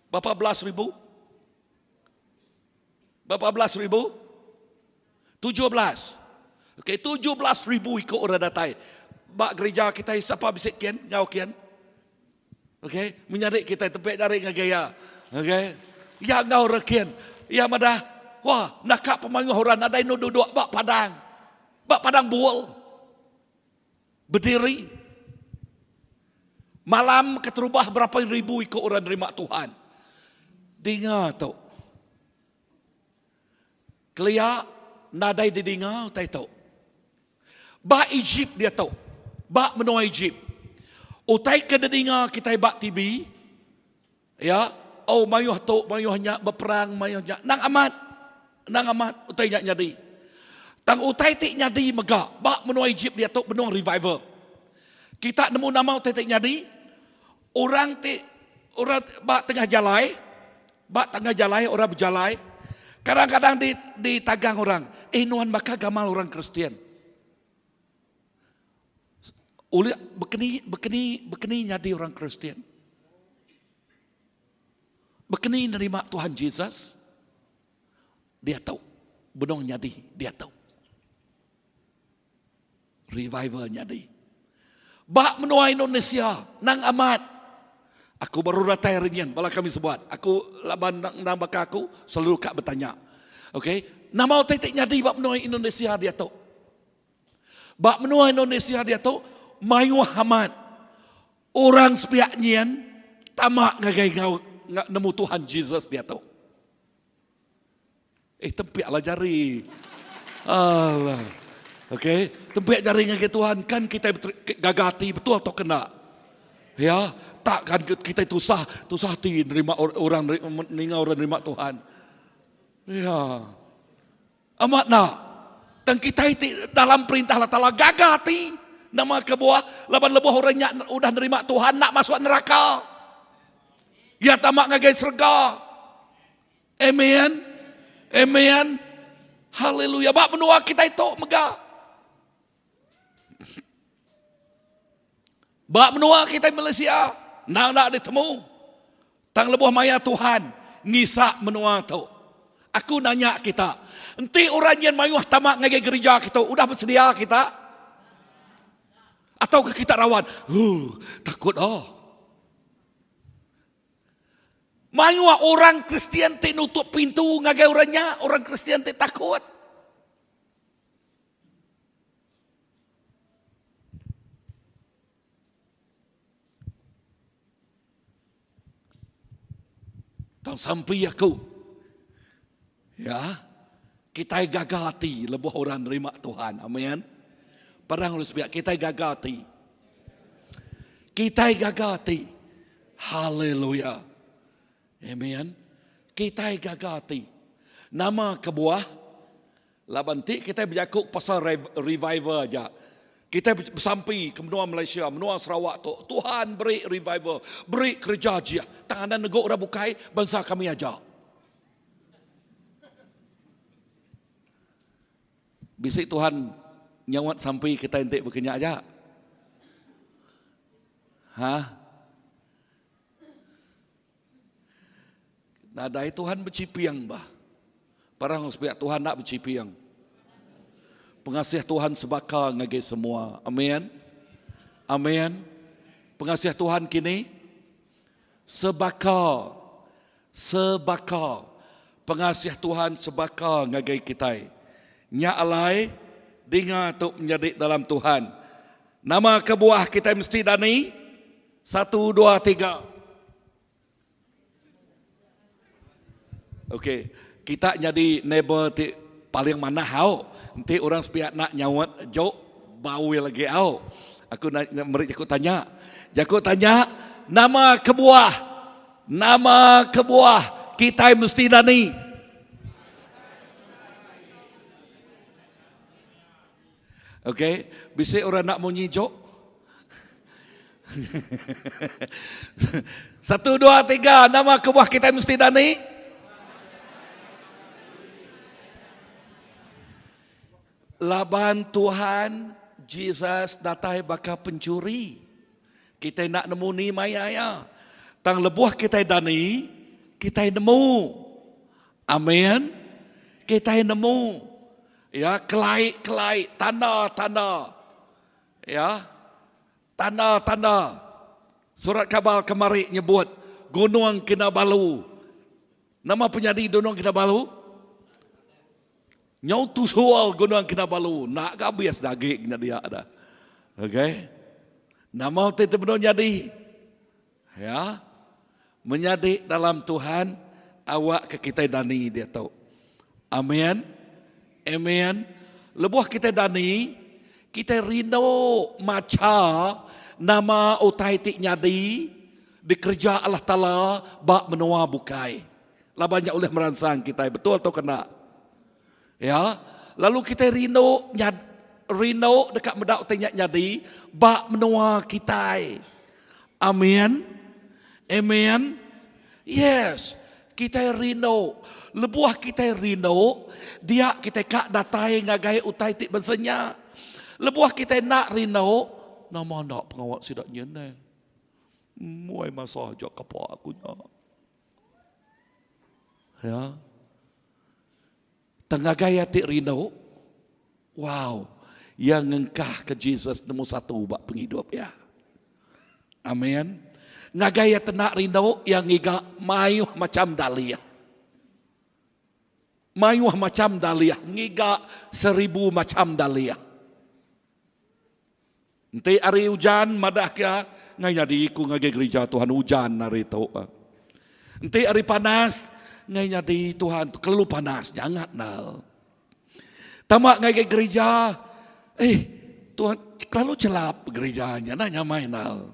Berapa belas ribu? Berapa belas ribu? 17. Okey, 17 ribu iku orang datai. Ba gereja kitai sapa bisi kin enggau kin? Okey, menyadi kitai tepek jari ngagai iya. Okey. Iya enggau orang kin. Iya madah, wah, naka pemayuh orang nadai enu duduk ba padang. Ba padang buol. Bediri. Malam keterubah berapa ribu iku orang nerima Tuhan. Dinga tu. Kelia nadai didinga utai tu. Ba Egypt diatu, ba menua Egypt, utai ke didinga kitai ba TV, ya, oh mayuh tu, mayuh nya, beperang mayuh nya. Endang amat, endang amat utai nya nyadi. Tang utai ti nyadi mega ba menua Egypt diatu benung revival. Kita nemu nama utai ti nyadi? Orang ti orang ba tengah jalai, Ba tengah jalai orang bejalai, kadang-kadang di ditagang orang, eh nuan baka gamal orang Kristian. Ulih bekeni bekeni bekeni nyadi orang Kristian. Bekeni nerima Tuhan Jesus diatu benung nyadi diatu. Revival nyadi. Ba menua Indonesia nang amat. Aku baru datai ari nyin bala kami sebuat. Aku laban endang baka aku selalu ka betanya. Okay, nama utai ti nyadi ba menua Indonesia diatu? Ba menua Indonesia diatu mayuh amat orang sepiak nyin tama ngagai enggau nemu Tuhan Jesus diatu. Eh tempiak lah jari. Alah. Okey, tempiak jari ngagai Tuhan kan kita gaga hati betul atau kena? Ya, tak kan kita tusah, tusah hati nerima orang ninga orang nerima Tuhan. Ya. Amat nak. Tang kita ti dalam perintah Allah Taala gaga hati. Nama kebuah laban lebuh orang nya udah nerima Tuhan nak masuk neraka. Ya tamak ngagai serega. Amen. Amen. Haleluya. Ba menua kita itu mega. Ba menua kita Malaysia, nang nak ditemu. Tang lebuh maya Tuhan ngisak menua tu. Aku nanya kita, enti orang nyen mayuh tama ngagai gereja kita, udah bersedia kita? Atau ke kita rawan? Huh, takut oh. Mayuh orang Kristian ti nutup pintu ngagai orang nya, orang Kristian ti takut. Tang sampi aku. Ya. Kitai gaga ati lebuh orang nerima Tuhan. Amin. Padang urang sepiak, kitai gaga ati. Kitai gaga ati. Haleluya. Amen. Kitai gaga ati. Nama kebuah? Laban ti kitai bejaku pasal revival aja. Kitai besampi ke menua Malaysia, menua Sarawak tu, Tuhan beri revival, beri kereja ajih. Tang anda nego orang bukai, bansa kami aja. Bisi Tuhan nyawat sampi kitai enti bekenya aja. Ha? Nadai Tuhan bechiping bah. Parang sepiak Tuhan nak bechiping. Pengasih Tuhan sebaka ngagai semua. Amin. Amin. Pengasih Tuhan kini sebaka Sebaka. Pengasih Tuhan sebaka ngagai kitai. Nya alai, dinga tu menyadi dalam Tuhan. Nama kebuah kitai mesti dani? Satu, dua, tiga. Okey, kita nyadi neighbor ti paling manah au. Enti orang sepiak nak nyaut jok, bau iya lagi au. Aku nak meri jaku tanya. Jaku tanya, nama kebuah Nama kebuah kitai mesti dani? Okey, bisi orang nak munyi jok? Satu, dua, tiga. Nama kebuah kitai mesti dani? Laban Tuhan Jesus datai baka pencuri. Kitai enda nemu ni maya iya. Tang lebuh kitai dani, kitai nemu. Amin. Kitai nemu. Ya, kelai-kelai, tanda-tanda. Ya. Tanda-tanda. Surat khabar kemari nyebut Gunung Kinabalu. Nama penyadi Gunung Kinabalu? Nyau tusul Gunung Kinabalu enda ga abis da agi nya dia da. Okey. Nama utai ti benung nyadi? Ya. Menyadi dalam Tuhan awak ke kitai dani diatu. Amin. Amen. Lebuh kitai dani, kitai rindu macha nama utai ti nyadi dikereja Allah Taala ba menua bukai. Laban nya ulih meransang kitai, betul tauka enda? Ya, lalu kitai rindu nyad rindu deka meda utai nya nyadi ba menua kitai. Amin. Amen. Yes, kitai rindu. Lebuh kitai rindu, dia kitai ka datai ngagai utai ti bansa nya. Lebuh kitai enda rindu, nama enda pengawa sida nyin neh. Muai masa aja kapa aku nya. Ya. Tang ngagai iya ti rindu, wow. Iya ngengkahka Jesus nemu satu ba pengidup iya. Amin. Ngagai iya tenak rindu, iya ngiga mayuh macham dalih. Mayuh macham dalih, ngiga seribu macham dalih. Enti hari ujan madah ke ngai nyadi ku ngagai gerija Tuhan ujan hari tu. Enti hari panas ngai nyadi Tuhan kelalu panas nyangat nal. Tama ngagai gerija eh Tuhan kelalu chelap gerija nya enda nyamai nal.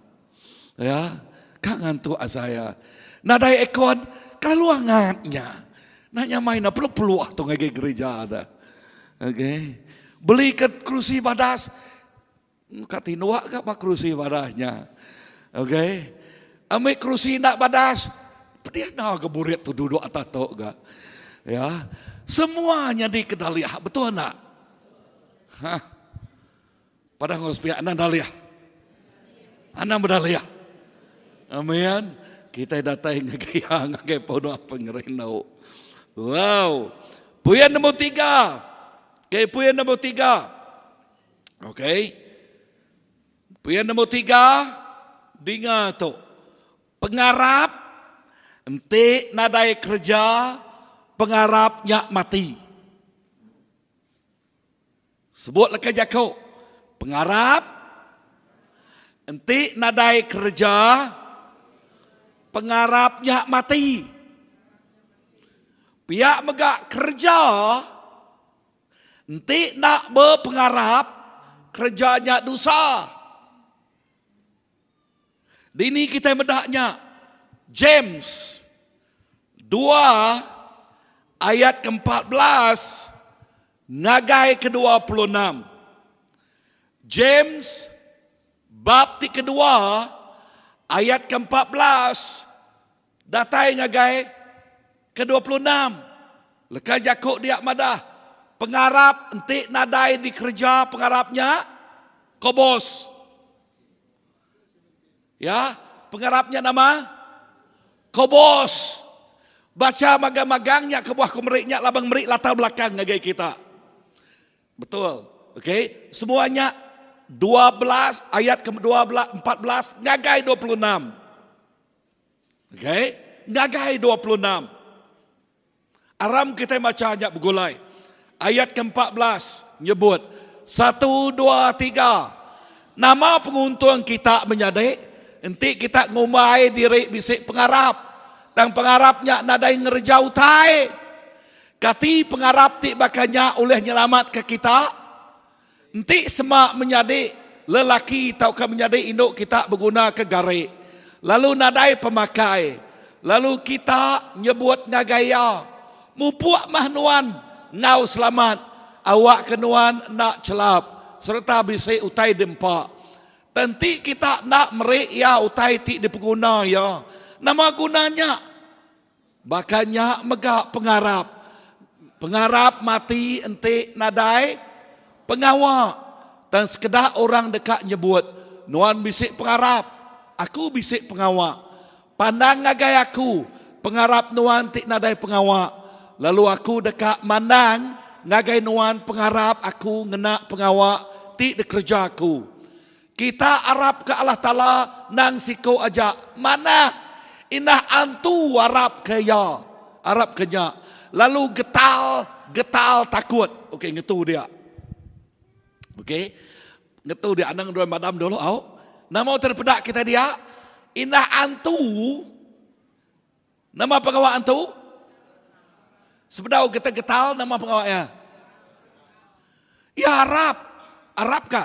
Ya, ka ngantuk asai iya. Nadai aircon kelalu angat nya. Enda nyamai nal peluh-peluh tu ngagai gerija dah. Okey. Beli ke kerusi badas. Ka tinduk ka ba kerusi badas nya. Okey. Ambi kerusi enda badas. Pedis na ke burit tu duduk atas tu ga. Ya. Semua nyadi ke dalih. Betul enda? Ha. Padah ngau sepiak anang dalih. Anang bedalih. Amin. Kita datai ngagai iya ngagai penuh pengerindu. Wow. Puyan nombor tiga. Okay, puyan nombor tiga. Okay. Puyan nombor tiga. Dinga tu. Pengarap enti nadai kerja, pengarap nya mati. Sebut leka jaku, pengarap enti nadai kereja, pengarap nya mati. Pia mega kereja enti enda bepengarap, kereja nya dosa. Dini kitai meda nya? James dua ayat ke 14 ngagai ke 26. James bab ti kedua ayat ke 14 datai ngagai ke 26. Leka jaku dia madah pengarap enti nadai dikereja pengarap nya kobos. Ya, pengarap nya nama? Kobos. Bacha magang-magang nya kebuah ku meri nya laban meri latar belakang ngagai kita. Betul. Okey, semua nya 12 ayat ke 12 14 ngagai 26. Okey, ngagai 26. Aram kitai macha nya begulai. Ayat ke 14 nyebut, Satu, dua, tiga. Nama penguntung kita menyadi enti kita ngumbai diri bisi pengarap, tang pengarap nya nadai ngereja utai? Kati pengarap ti baka nya ulih nyelamatka kita? Enti sema menyadi lelaki tauka menyadi indu kita begunaka gari, lalu nadai pemakai, lalu kita nyebut ngagai iya, Mupuk mah nuan enggau selamat, awakka nuan enda chelap sereta bisi utai diempa. Tang enti kita enda meri iya utai ti dipeguna iya, nama guna nya? Baka nya mega pengarap. Pengarap mati enti nadai pengawa. Tang sekeda orang deka nyebut, Nuan bisi pengarap, aku bisi pengawa. Pandang ngagai aku pengarap nuan ti nadai pengawa, lalu aku deka mandang ngagai nuan pengarap aku ngena pengawa ti dikereja aku. Kita arapka Allah Taala nang siku aja. Manah indah antu arapka iya. Arapka nya. Lalu getal getal takut. Okey ngetu dia. Okey. Ngetu dia anang dua madam dulu au. Nama utai peda kita dia? Indah antu Nama pengawa antu? Sebedau kita getal nama pengawa iya? Iya arap. Arap ka?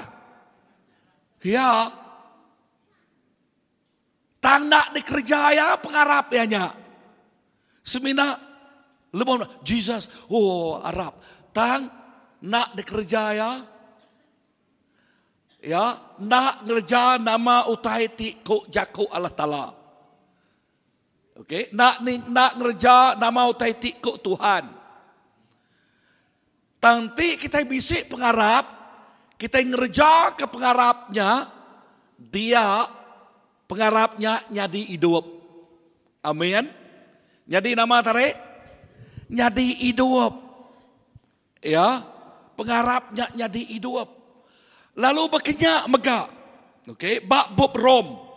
Ya. Tang nak dikereja iya pengarap iya nya. Semina lebuh Jesus, oh arap. Tang nak dikereja iya ya enda ngereja nama utai ti ku jaku Allah Taala. Okey, enda ni enda ngereja nama utai ti ku Tuhan. Tang enti kitai bisi pengarap, kitai ngereja ke pengarap nya, dia pengarap nya nyadi idup. Amin. Nyadi nama tadi? Nyadi idup. Ya, pengarap nya nyadi idup. Lalu baka nya mega, okay, ba bup Rom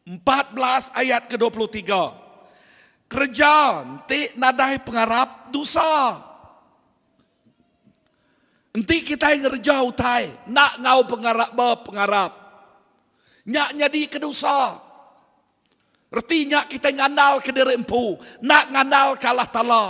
14 ayat ke 23. Kereja enti nadai pengarap dosa. Enti kitai ngereja utai enda enggau pengarap bepengarap, nya nyadika dosa. Reti nya kitai ngandalka diri empu, enda ngandalka Allah Taala.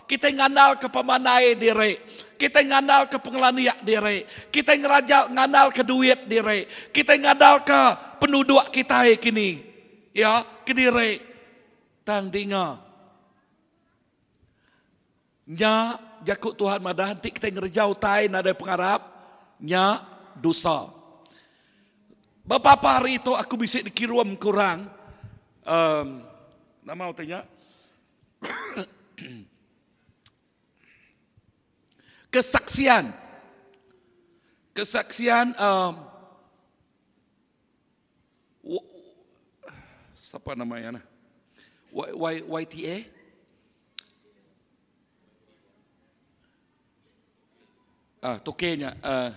Kitai ngandalka pemandai diri. Kitai ngandalka pengelandik diri. Kitai ngeraja ngandalka duit diri. Kitai ngandalka penuduk kitai kini. Ya, kediri. Tang dinga. Nya jaku Tuhan madah enti kitai ngereja utai nadai pengarap, nya dosa. Beberapa hari tu aku bisi dikirum ke orang um, nama utai nya? Kesaksian. Kesaksian um, siapa nama iya nah? Y, Y, YTA? Ah, toke nya uh,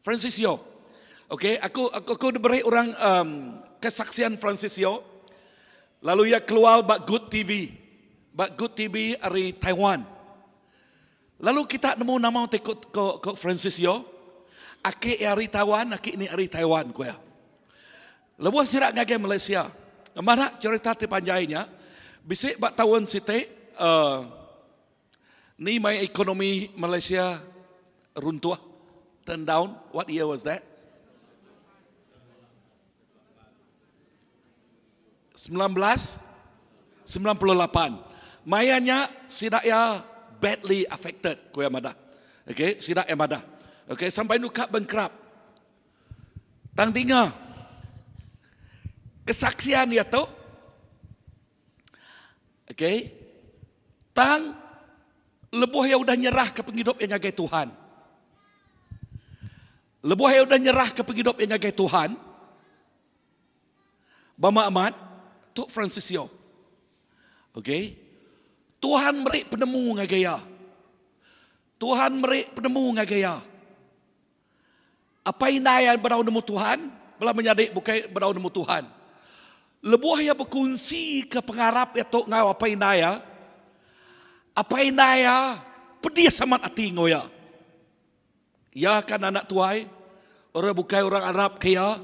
Francis Yo. Okey, aku aku aku diberi orang um, kesaksian Francis Yo. Lalu ia keluar ba Good TV. Ba Good TV ari Taiwan. Lalu kita nemu nama ti ko, ko, ko Francis Yo. Aki ari Taiwan, aki ni ari Taiwan ko ya. Lebuh sida ngagai Malaysia, madah cherita ti panjai nya, bisi ba taun siti uhh ni maya ekonomi Malaysia runtuh, turn down, what year was that? 1998. Maya nya sida iya badly affected, ku iya madah. Okay, sida iya madah. Okay, sampai nuka bankrupt. Tang dinga kesaksian iya tu. Okey. Tang lebuh iya udah nyerahka pengidup iya ngagai Tuhan. Lebuh iya udah nyerahka pengidup iya ngagai Tuhan, Bama amat tu Francisio. Okey. Tuhan meri penemu ngagai iya. Tuhan meri penemu ngagai iya. Apai indai iya bedau nemu Tuhan, bala menyadi bukai bedau nemu Tuhan. Lebuh iya bekunsika pengarap iya tu enggau apai indai iya, apai indai iya pedis amat ati enggau iya. Iya kan anak tuai, orang bukai orang arap ke iya.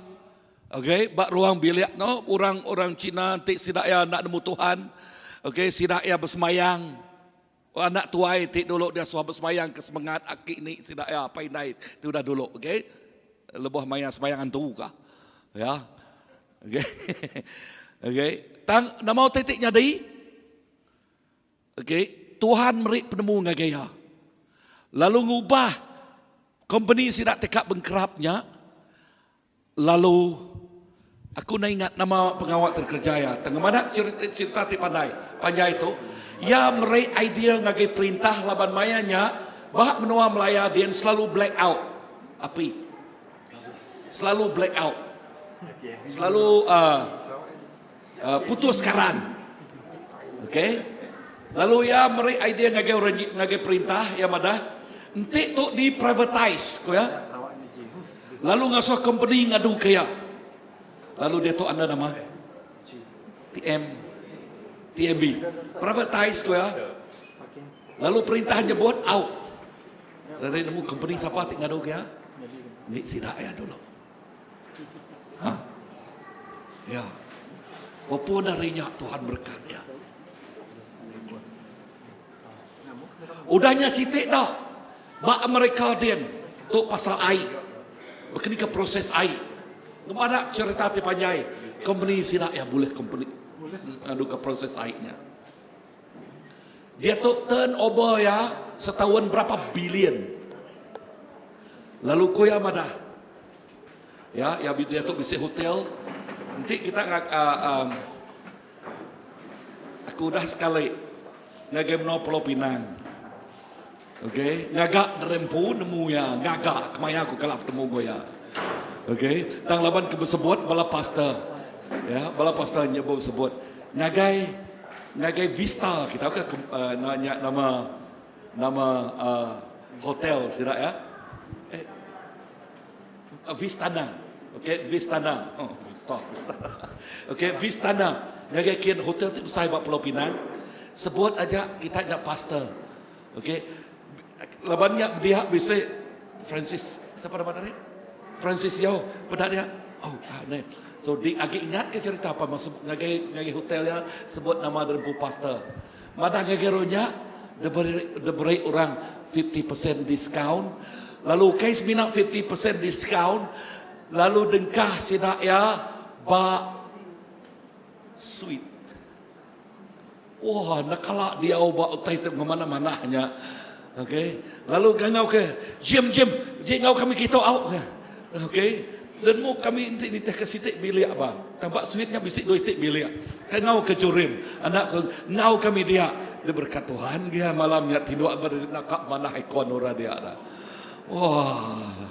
Okay, ba ruang bilik no, orang orang Cina enti sida iya enda nemu Tuhan, okay, sida iya besemayang. Anak tuai ti dulu dia suah besemayang ke semengat aki ni sida iya apai indai ti udah dulu okay lebuh maya semayang antu ka ya okay okay tang nama utai ti nyadi okay Tuhan meri penemu ngagai iya lalu ngubah kompeni sida ti ka bengkerap nya Lalu, aku enda ingat nama pengawa ti dikereja iya. Tang ngemada cherita ti pandai panjai tu, iya meri idea ngagai perintah laban maya nya ba menua Malaya din selalu black out api. Selalu black out. Selalu uhh putus karan. Okay. Lalu iya meri idea ngagai orang ngagai perintah iya madah enti tu di privatize ku iya. Lalu ngasuh kompeni ngadu ke iya. Lalu diatu anda nama? TM TMB. Privatize ku iya. Lalu perintah nyebut au. Dari nemu kompeni sapa ti ngadu ke iya? Ni sida iya dulu. Ha. Ya. Bepun ari nya Tuhan berkat iya. Udah nya siti da ba Amerika din tu pasal ai. Bekeni ke proses ai. Ngemada cerita ti panjai kompeni sida iya bulih kompeni ngadu ke proses ai nya. Diatu turn over iya setaun berapa billion. Lalu ku iya madah ya iya diatu bisi hotel enti kita uhh Aku udah sekali ngagai menua Pulau Pinang. Okey, ngaga diri empu nemu iya, ngaga kemaya aku kala betemu enggau iya. Okey, tang laban ke besebut bala pastor. Ya, bala pastor nyebut sebut ngagai ngagai Vista kita ke uh, nya nama nama uh, hotel sida ya. Eh. Vistana. Okay, Vistana. Oh, Vista, Vistana. Okay, Vistana. Ngagai kin hotel ti besai ba Pulau Pinang. Sebut aja kita nya pastor. Okay. Laban nya dia bisi Francis. Siapa nama tadi? Francis Yeo. Peda dia. Oh, ah, ni. So di agi ingat ke cerita apa masuk ngagai ngagai hotel ya sebut nama derempu pastor. Madah ngagai roh nya diberi diberi orang 50% discount lalu ukai semina 50% discount lalu dengkah sida iya ba suite. Wah enda kala diau ba utai ti ngemanah-manah nya. Okey. Lalu ngangau ke Jim Jim, ji enggau kami kitu au. Okey. Nemu kami enti nitih ke siti bilik ba. Tang ba suite nya bisi dua iti bilik. Ka enggau ke Jurim anak ku enggau kami dia. Dia berkat Tuhan gia malam nya tinduk ba naka manah aircon orang dia dah. Wah.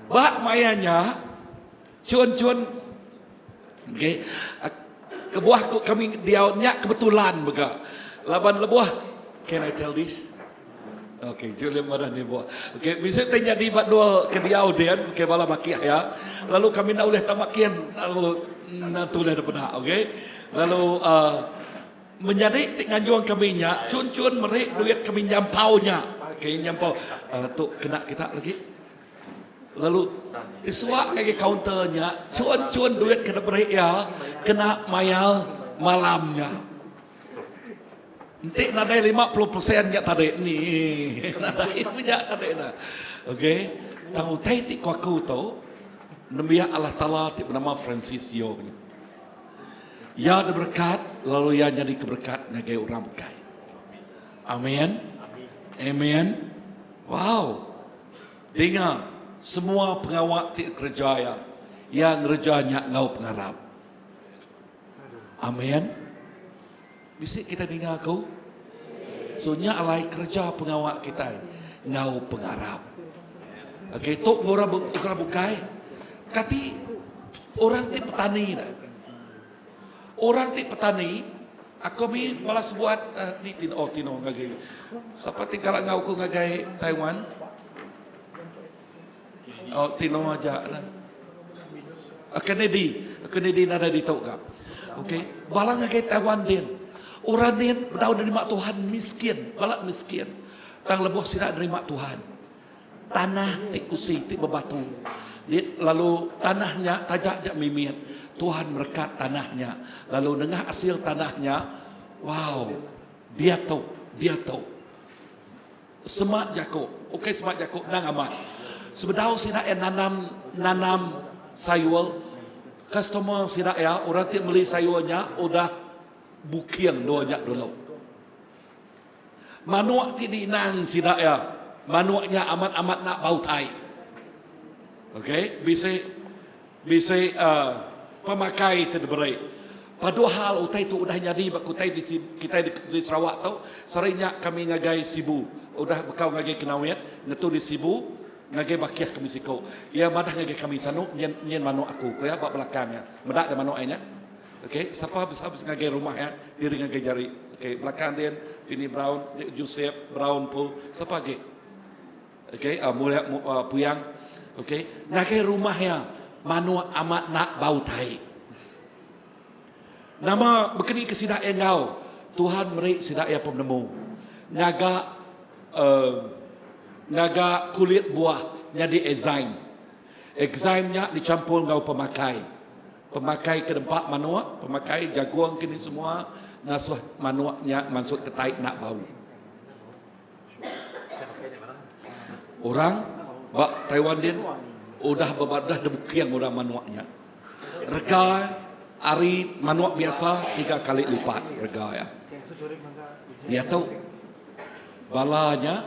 Ba maya nya chun-chun okey kebuah ku kami diau nya kebetulan mega laban lebuh can I tell this? Okey, Julian madah ni buah. Okey, bisi ti nyadi ba dua ke diau din, okey bala bakih ya. Lalu kami enda ulih tama kin lalu nentu ulih dipeda, okey. Lalu uh, menyadi ti nganjung kami nya chun-chun meri duit kami nyampau nya. Okey, nyampau uh, tu kena kita lagi. Lalu disuak ngagai kaunter nya chun-chun duit ke diberi iya kena mayar malam nya. Enti nadai 50% nya tadi ni nadai nya tadi na. Okey, tang utai ti ku aku tu nembiak Allah Taala ti benama Francis Yeo nya. Iya diberekat lalu iya nyadi ke berekat ngagai orang bukai. Amin. Amen. Wow. Dinga semua pengawa ti kereja iya, iya ngereja nya enggau pengarap. Amin. Bisi kitai ninga aku? So nya alai kereja pengawa kitai enggau pengarap. Okey, tu enggau orang orang bukai. Kati orang ti petani dah. Orang ti petani, aku mi bala sebuat uh, ni tino oh tino ngagai. Sapa ti kala enggau aku ngagai Taiwan? Oh tino aja lah. Kennedy, Kennedy nadai ditu ga. Okey, bala ngagai Taiwan din. Orang din bedau nerima Tuhan miskin, bala miskin. Tang lebuh sida nerima Tuhan. Tanah ti kusi ti bebatu. Di, lalu tanah nya taja ja mimit. Tuhan merekat tanah nya. Lalu nengah asil tanah nya, wow, diatu, diatu. Semak jaku, ukai semak jaku endang amat. Sebedau sida iya nanam nanam sayur, customer sida iya, orang ti meli sayur nya udah booking endur nya dulu. Manuk ti diinang sida iya, manuk nya amat-amat enda bau tai. Okey, bisi Bisi pemakai ti diberi. Paduhal utai tu udah nyadi ba kutai di kitai di Sarawak tu, sehari nya kami ngagai Sibu udah bekau ngagai Kenawit ngetu di Sibu ngagai bakih kami siku. Iya madah ngagai kami sanu nyin nyin manuk aku ku iya ba belakang iya. Meda deh manuk iya nya. Okey sapa sapa bisi ngagai rumah iya diri ngagai jari. Okey belakang din bini Brown Joseph Brown pu sapa agi. Okey, uh, mulia uh, puyang. Okey, ngagai rumah iya manuk amat nak bau tai. Nama bekeni ke sida iya enggau Tuhan meri sida iya penemu. Ngaga uh, ngaga kulit buah nyadi enzim. Enzim nya dicampur enggau pemakai. Pemakai ke dempa manuk, pemakai jagung kini semua ngasuh manuk nya mansut ke tai nak bau. Orang ba Taiwan din udah bebadah debuking orang manuk nya. Rega ari manuk biasa tiga kali lipat rega iya. Diatu bala nya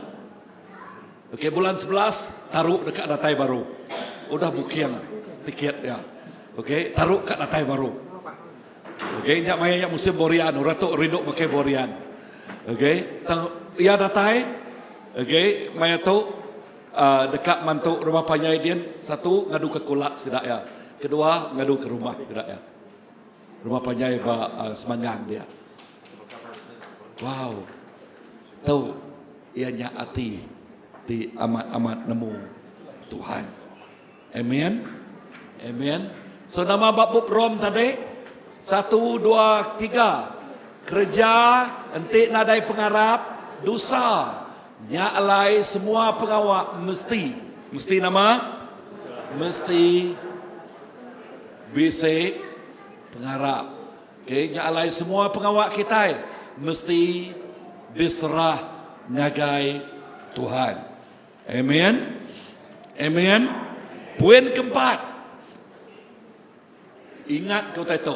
okey bulan 11 taru deka datai baru. Udah booking tiket iya. Okey taru ka datai baru. Okey nya maya nya musim borian orang tu rindu makai borian. Okey tang iya datai okey maya tu uh, deka mantu rumah panjai din satu ngadu ke kulat sida iya. Kedua ngadu ke rumah sida iya. Rumah panjai ba uh, Semanggang dia. Wow. Tu iya nya ati ti amat-amat nemu Tuhan. Amen. Amen. So nama ba bup Rom tadi? Satu, dua, tiga. Kereja enti nadai pengarap, dosa. Nya alai semua pengawa mesti. Mesti nama? Mesti bisi pengarap. Okay, nya alai semua pengawa kitai mesti diserah ngagai Tuhan. Amen. Amen. Poin keempat. Ingat ke utai tu.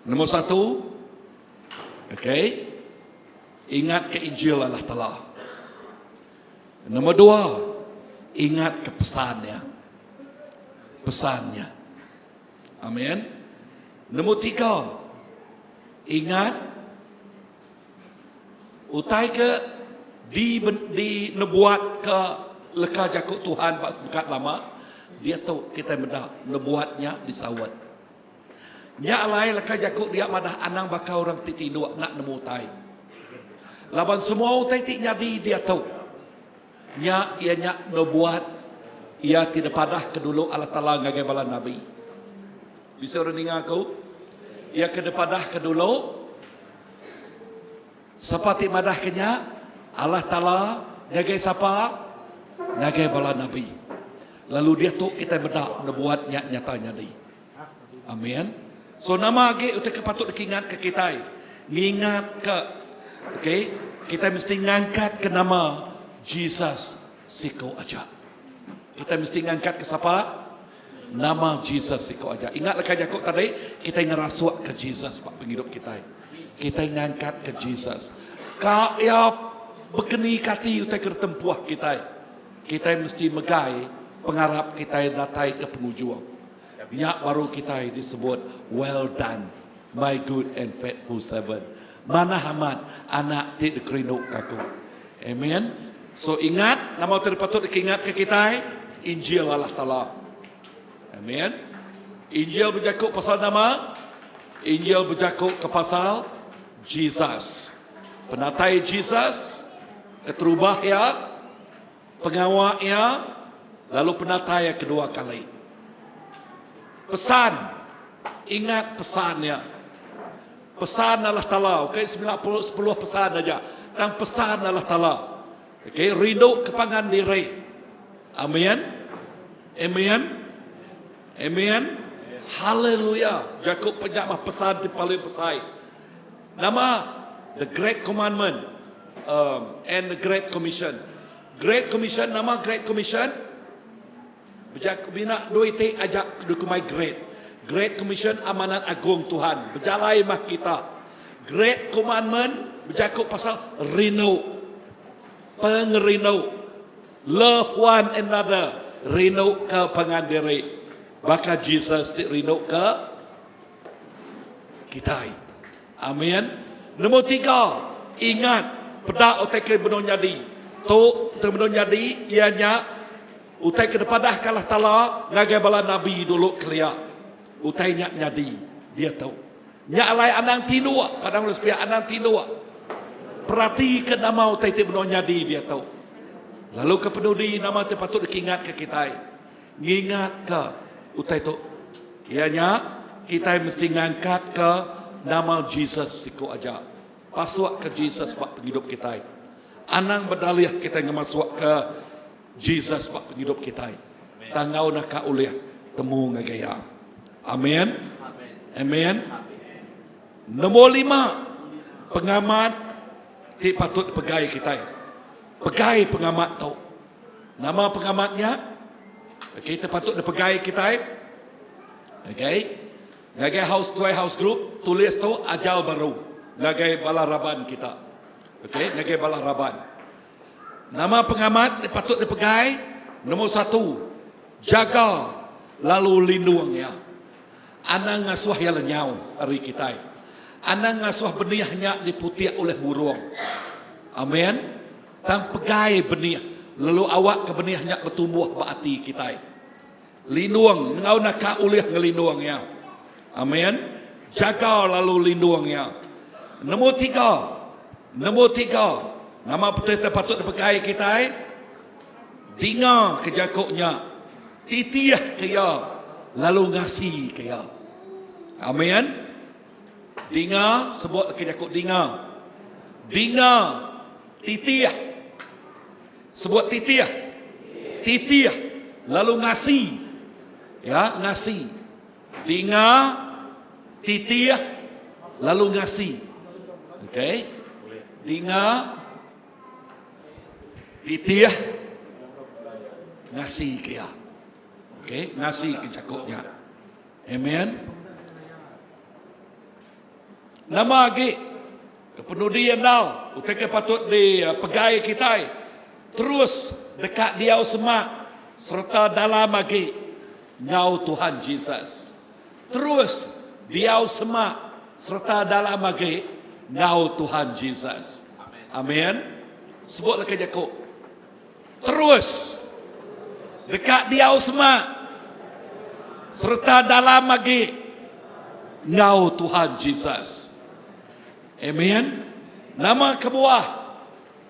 Nombor satu. Okay. Ingat ke Injil Allah Ta'ala. Nombor dua. Ingat ke pesannya. Pesannya. Amin. Nombor tiga. Ingat Utai ke di di nebuat ke leka jaku Tuhan ba sebekat lama, diatu kitai meda nebuat nya disaut. Nya alai leka jaku dia madah anang baka orang ti tinduk enda nemu utai. Laban semua utai ti nyadi diatu nya iya nya nebuat iya ti dipadah ke dulu Allah Taala ngagai bala nabi. Bisi orang ninga aku? Iya ke dipadah ke dulu Sapa ti madahka nya? Allah Taala ngagai sapa? Ngagai bala nabi. Lalu diatu kitai meda nebuat nya nyata nyadi. Amin. So nama agi utai ke patut dikingatka kitai? Ngingatka okay, kitai mesti ngangkatka nama Jesus siku aja. Kitai mesti ngangkatka sapa? Nama Jesus siku aja. Ingat leka jaku tadi, kitai ngerasukka Jesus ba pengidup kitai. Kitai ngangkatka Jesus. Ka iya bekeni kati utai ke ditempuh kitai. Kitai mesti megai pengarap kitai datai ke pengujung. Nya baru kitai disebut well done my good and faithful servant. Manah amat anak ti dikerinduka aku. Amen. So ingat nama utai patut dikingatka kitai? Injil Allah Taala. Amen. Injil bejaku pasal nama? Injil bejaku ke pasal Jesus. Penatai Jesus, keterubah iya, pengawa iya, lalu penatai iya kedua kali. Pesan, ingat pesan iya. Pesan Allah Taala, ukai semina sepuluh pesan aja, tang pesan Allah Taala. Okey, rindu ke pangan diri. Amin. Amin. Amin. Haleluya. Jaku penya mah pesan ti paling besai. Nama the Great Commandment um, and the Great Commission. Great Commission nama Great Commission? Bejaku mina dua iti aja dikumbai Great. Great Commission amanat agung Tuhan. Bejalai mah kita. Great Commandment bejaku pasal rindu. Pengerindu. Love one another. Rindu ke pangan diri. Baka Jesus ti rindu ke kitai. Amin. Nombor tiga, ingat peda utai ke benung nyadi. Tu utai benung nyadi iya nya Utai ke dipadahka Allah Taala ngagai bala nabi dulu kelia, utai nya nyadi diatu. Nya alai anang tinduk, padang ulih sepiak anang tinduk. Peratika nama utai ti benung nyadi diatu. Lalu ke penudi nama ti patut dikingatka kitai, ngingatka utai tu iya nya kitai mesti ngangkatka nama Jesus siku aja. Pasukka Jesus ba pengidup kitai. Anang bedalih kitai ngemasukka Jesus ba pengidup kitai. Tang enggau naka ulih temu ngagai Iya. Amin. Amin. Nombor lima, pengamat ti patut dipegai kitai. Pegai pengamat tu. Nama pengamat nya? Okey, ti patut dipegai kitai. Okey. Ngagai house tuai house group, tulis tu ajar baru ngagai bala raban kita. Okey, ngagai bala raban. Nama pengamat ti patut dipegai? Nombor satu, jaga lalu lindung iya. Anang ngasuh iya lenyau ari kitai. Anang ngasuh benih nya diputik ulih burung. Amen. Tang pegai benih lalu awakka benih nya betumbuh ba ati kitai. Lindung enggau naka ulih ngelindung iya. Amen. Jaga lalu lindung iya. Nombor tiga. Nombor tiga. Nama peti te patut dipegai kitai? Dinga ke jaku nya. Titih ke iya lalu ngasi ke iya. Amen. Dinga sebut ke jaku dinga. Dinga titih. Sebut titih. Titih lalu ngasi. Ya, ngasi. Dinga titih lalu ngasi. Okey. Dinga titih ngasi ke iya. Okey, ngasi ke jaku nya. Amen. Nama agi kepenudi endau utai ke patut dipegai kitai terus deka diau semak sereta dalam agi enggau Tuhan Jesus. Terus diau semak sereta dalam agi enggau Tuhan Jesus. Amin. Sebut leka jaku. Terus deka diau semak sereta dalam agi enggau Tuhan Jesus. Amin. Nama kebuah?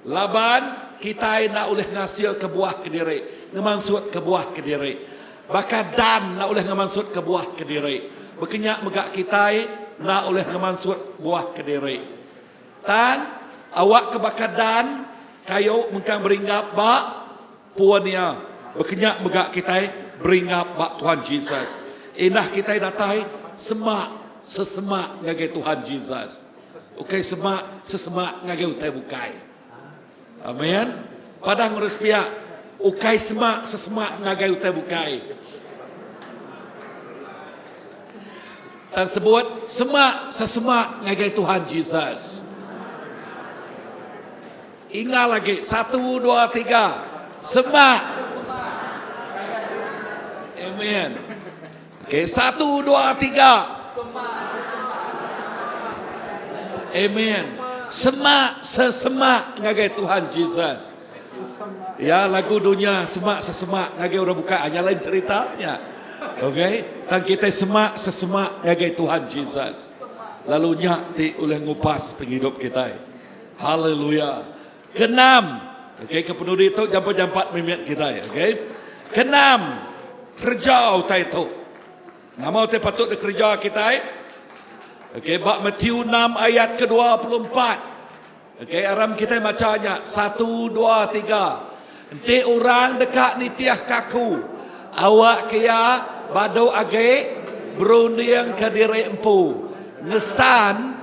Laban kitai enda ulih ngasilka buah kediri, ngemansutka buah kediri. Baka dan enda ulih ngemansutka buah kediri, baka nya mega kitai enda ulih ngemansut buah kediri. Tang, awakka baka dan kayu mengkang beringgap ba pun iya, baka nya mega kitai beringgap ba Tuhan Jesus. Indah kitai datai semak sesemak ngagai Tuhan Jesus. Ukai semak sesemak ngagai utai bukai. Amen. Padah ngurus piak. Ukai semak sesemak ngagai utai bukai. Tang sebut semak sesemak ngagai Tuhan Jesus. Ingat lagi satu dua tiga semak. Amen. Okey, satu, dua, tiga. Amen. Semak sesemak ngagai Tuhan Jesus. Ya, lagu dunya semak sesemak ngagai orang bukai hanya lain ceritanya. Okey, tang kita semak sesemak ngagai Tuhan Jesus. Lalu nya ti ulih ngupas pengidup kita. Haleluya. Keenam, okey kepenudi tu jampat-jampat mimit kitai, okey. Keenam, kereja utai tu. Nama utai patut dikereja kitai? Okey, ba Matthew 6 ayat ke-24. Okey, aram kitai macha nya. Satu, dua, tiga. Enti orang deka nitihka aku, awak ke iya badu agi berundingka diri empu, ngesan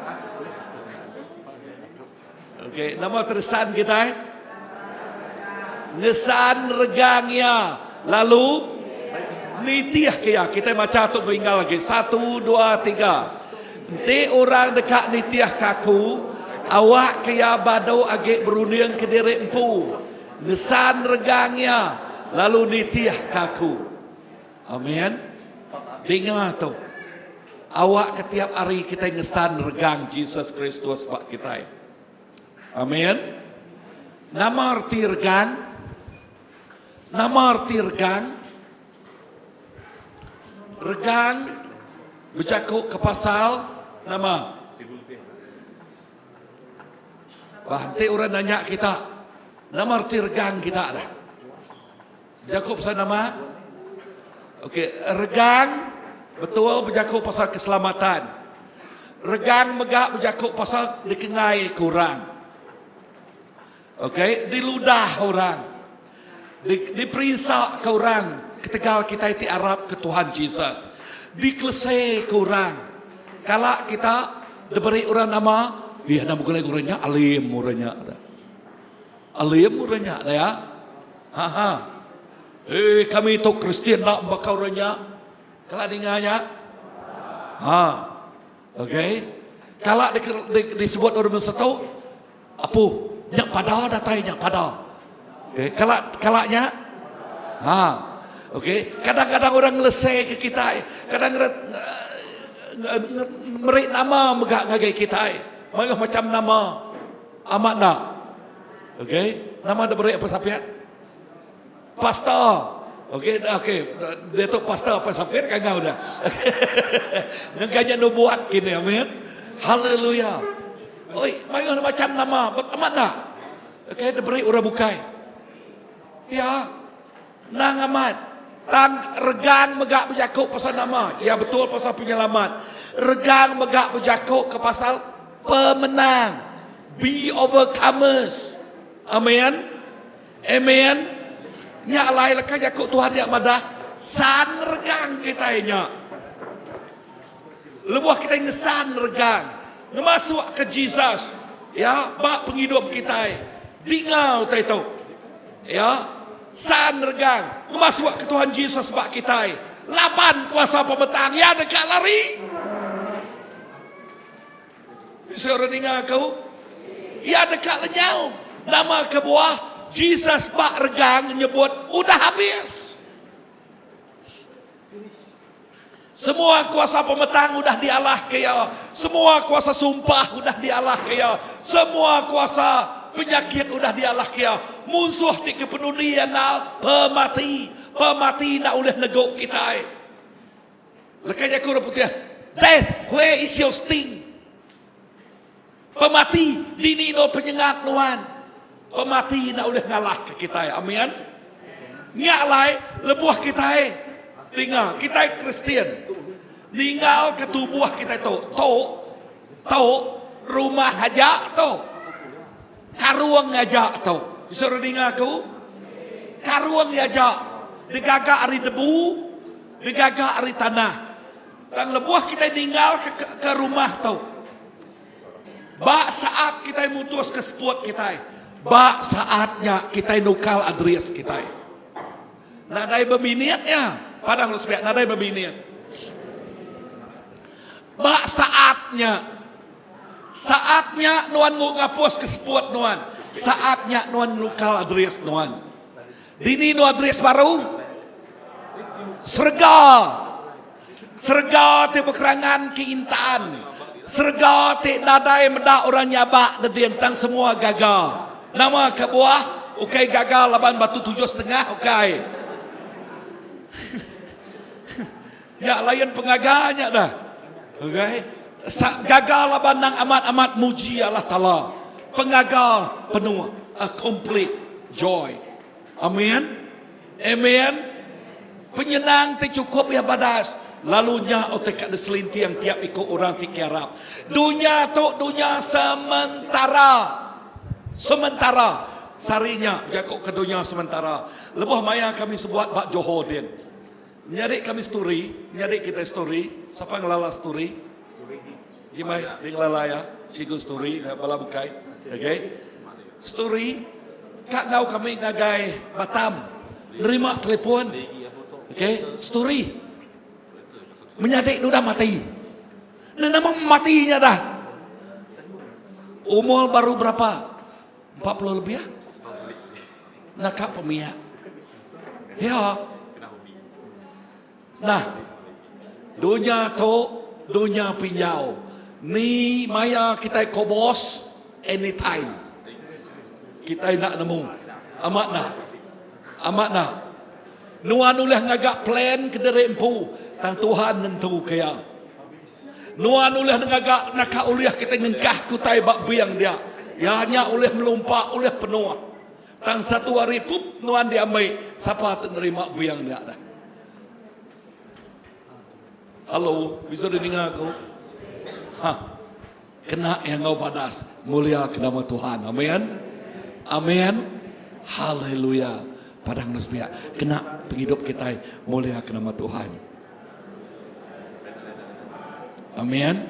Okey, nama teresan kitai? Ngesan regang iya lalu nitih ke iya. Kitai macha tu beringgal lagi. Satu, dua, tiga. Enti orang deka nitih ke aku, awak ke iya badu agi berunding ke diri empu. Ngesan regang iya lalu nitih ke aku. Amin. Dinga tu. Awak ke tiap hari kitai ngesan regang Jesus Kristus ba kitai. Amin. Nama reti regang? Nama reti regang? Regang bejaku ke pasal nama? Bah enti orang nanya kita, nama reti regang kita dah? Bejaku pasal nama? Okey, regang betul bejaku pasal keselamatan. Regang mega bejaku pasal dikengai ke orang. Okey, diludah orang. Di, diperinsa ke orang ketegal kitai ti arap ke Tuhan Jesus. Dikelese ke orang. Kala kita diberi orang nama, dia nama gulai orang nya alim orang nya. Alim orang nya ya. Ha ha. Eh kami tu Kristian enda baka orang nya. Kala ninga nya? Ha. Okey. Kala di, di, disebut orang masa tu, apu, nya pada datai nya pada. Okey, kala kala nya? Ha. Okey, kadang-kadang orang ngelese ke kitai, kadang meri nama mega ngagai kitai. Mayuh macam nama. Amat enda? Okey, nama dia beri apa sapiat? Pastor. Okey, okey. Dia tu pastor apa sapiat kan kau dah. Yang kanya nubuat kini, amin. Haleluya. Oi, mayuh macam nama. Amat enda? Okey, dia beri orang bukai. Ya. Nang amat. Tang regang mega bejaku pasal nama? Ya betul pasal penyelamat. Regang mega bejaku ke pasal pemenang. Be overcomers. Amen. Amen. Nya alai leka jaku Tuhan nya madah san regang kitai nya. Lebuh kitai ngesan regang, ngemasukka Jesus ya ba pengidup kitai, dinga utai tu. Ya, san regang ngemasukka Tuhan Jesus ba kitai, laban kuasa pemetang iya deka lari. Bisi orang ninga aku? Iya deka lenyau. Nama kebuah Jesus ba regang nyebut udah habis. Semua kuasa pemetang udah dialahka iya. Semua kuasa sumpah udah dialahka iya. Semua kuasa penyakit udah dialahka iya. Munsuh ti kepenudi iya endal pemati. Pemati enda ulih negu kitai. Leka jaku orang putih, Death, where is your sting? Pemati, dini endur penyengat nuan? Pemati enda ulih ngalahka kitai. Amin. Nya alai, lebuh kitai ninga, kitai Kristian, ninggalka tubuh kitai tu, tu, tu, rumah aja tu, karung aja tu. Bisi orang ninga aku? Karung aja digaga ari debu, digaga ari tanah. Tang lebuh kitai ninggalka ke rumah tu, ba saat kitai mutuska seput kitai, ba saat nya kitai nukal adres kitai. Nadai beminit nya, padah lalu sepiak nadai beminit. Ba saat nya, saat nya nuan ngapuska seput nuan, saat nya nuan nukal adres nuan. Dini nu adres baru? Serega. Serega ti bekerangan ke intan. Serega ti nadai meda orang nyabak dedin tang semua gaga. Nama kebuah? Ukai gaga laban batu 7.5 ukai. Nya lain pengaga nya dah. Okay. Gaga laban nang amat-amat muji Allah Taala. Pengaga penuh, a complete joy. Amin. Amen. Penyenang ti chukup iya badas. Lalu nya utai ka diselinting tiap iku orang ti kiarap. Dunya tu dunya sementara. Sementara. Sehari nya bejaku ke dunya sementara. Lebuh maya kami sebuat ba Johor din. Menyadi kami story, menyadi kitai story, sapa ngelala story? Gimai, dia ngelala ya, cikgu story enggau bala bukai. Okay. Story ka enggau kami ngagai Batam nerima telefon. Okay, story. Menyadi tu dah mati. Nah, nama mati nya dah. Umur baru berapa? 40 lebih ah. Naka pemiak. Ya. Nah, dunya tu dunya pinjau. Ni maya kitai kobos anytime. Kitai enda nemu. Amat enda? Amat enda? Nuan ulih ngaga plan kediri empu tang Tuhan nentu ke iya. Nuan ulih ngaga naka ulih kitai ngengkah ke utai ba bing dia. Iya nya ulih melumpa ulih penuh. Tang satu hari pup nuan diambi sapa ti nerima bing dia dah. Halo, bisa dininga aku? Ha. Kena iya enggau badas mulia ke nama Tuhan. Amin. Amin. Haleluya. Padang nesepiak kena pengidup kitai mulia ke nama Tuhan. Amin.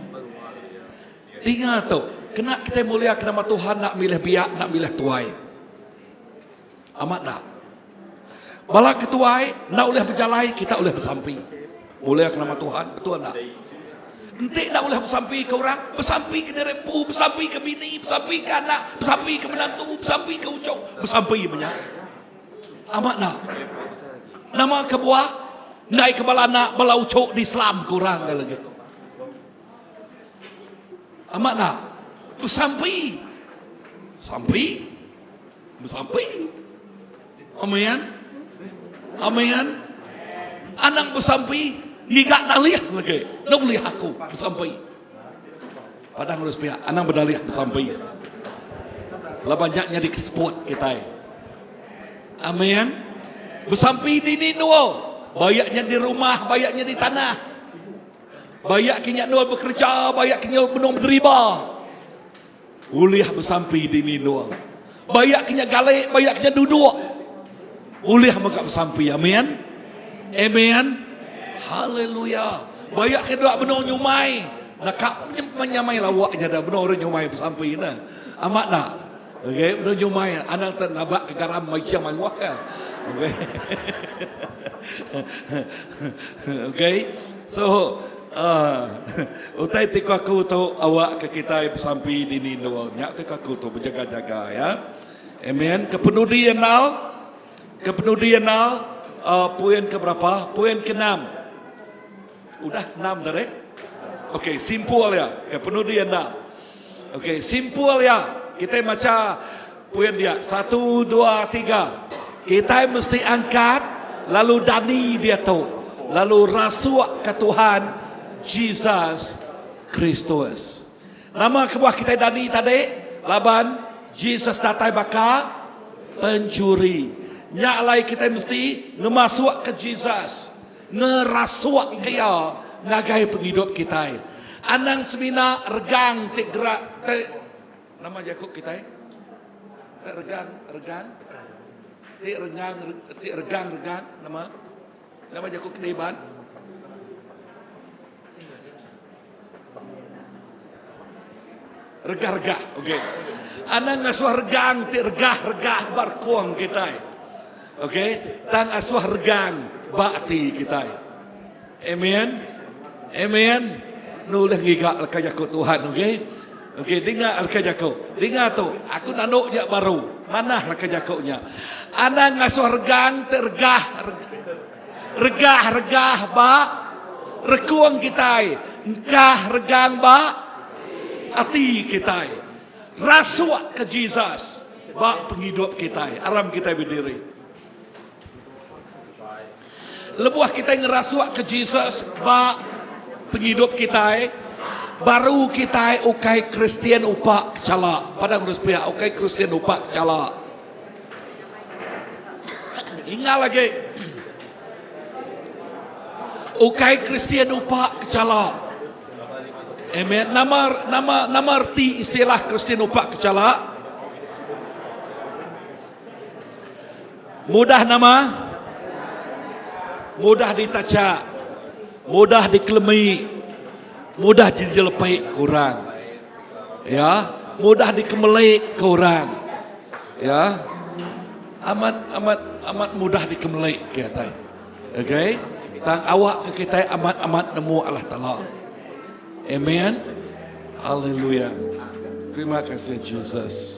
Dinga tu, kena kitai mulia ke nama Tuhan nak milih biak, nak milih tuai. Amat nak. Bala ketuai enda ulih bejalai, kita ulih besampi. Mulia ke nama Tuhan, betul enda? Enti enda ulih besampi ke orang, besampi ke diri empu, besampi ke bini, besampi ke anak, besampi ke menantu, besampi ke uchu, besampi menya. Amat enda? Nama kebuah enggai ke bala anak, bala uchu di Islam ke orang ke lagi. Amat enda? Besampi. Sampi. Besampi. Amin. Amin. Anang besampi ngiga dalih lagi. Enda ulih aku besampi. Padang urus pia, anang bedalih besampi. Laban nya nyadi ke seput kitai. Amin. Besampi dini endur. Bayak nya di rumah, bayak nya di tanah. Bayak ke nya endur bekereja, bayak ke nya benung bederiba. Ulih besampi dini endur. Bayak ke nya galik, bayak ke nya duduk. Ulih mega besampi. Amin. Amen. Haleluya. Bayak ke dua benung nyumai. Naka menyamai lawak nya dah benung orang nyumai besampi ne. Amat nak. Okey, benung nyumai anang te nabak ke garam macam mayuh ya. Okey. Okey. So, uh, utai ti ku aku tu awak ke kitai besampi dini endur. Nya ti ku aku tu bejaga-jaga ya. Amen. Kepenudi enal kepenudi enal uh, poin ke berapa? Poin ke enam. Udah enam tadi? Okey, simpul ya. Kepenudi enal. Okey, simpul ya. Kita maca poin dia. Satu, dua, tiga. Kita mesti angkat lalu dani dia tu. Lalu rasuk ke Tuhan Jesus Kristus. Nama kebuah kita dani tadi? Laban Jesus datai baka pencuri. Nya alai kita mesti ngemasuk ke Jesus. Ngerasuk ke iya ngagai pengidup kitai. Anang semina regang ti gerak ti nama jaku kitai? Ti regang regang ti rengang ti regang regang nama nama jaku kitai Iban? Regah-regah. Okey. Anang ngasuh regang ti regah-regah ba rekung kitai. Okey, tang asuh regang ba ati kitai. Amen. Amen. Nu ulih ngiga leka jaku Tuhan, okey. Okey, dinga leka jaku. Dinga tu, aku nandu nya baru. Manah leka jaku nya. Anang ngasuh regang ti regah Regah-regah ba rekung kitai, engkah regang ba ati kitai. Rasuk ke Jesus ba pengidup kitai. Aram kitai bediri. Lebuh kitai ngerasuk ke Jesus ba pengidup kitai, baru kitai ukai Kristian upa kechala. Padang urus pia, ukai Kristian upa kechala. Ingat lagi. Ukai Kristian upa kecala. Amen. Nama nama nama erti istilah Kristian upa kecala? Mudah nama? Mudah ditacak. Mudah dikelemi. Mudah dijelepik kurang. Ya, mudah dikemelik ke orang. Ya. Amat amat amat mudah dikemelik ke atai. Okey. Tang awak ke kitai amat amat nemu Allah Taala. Amen. Haleluya. Terima kasih Jesus.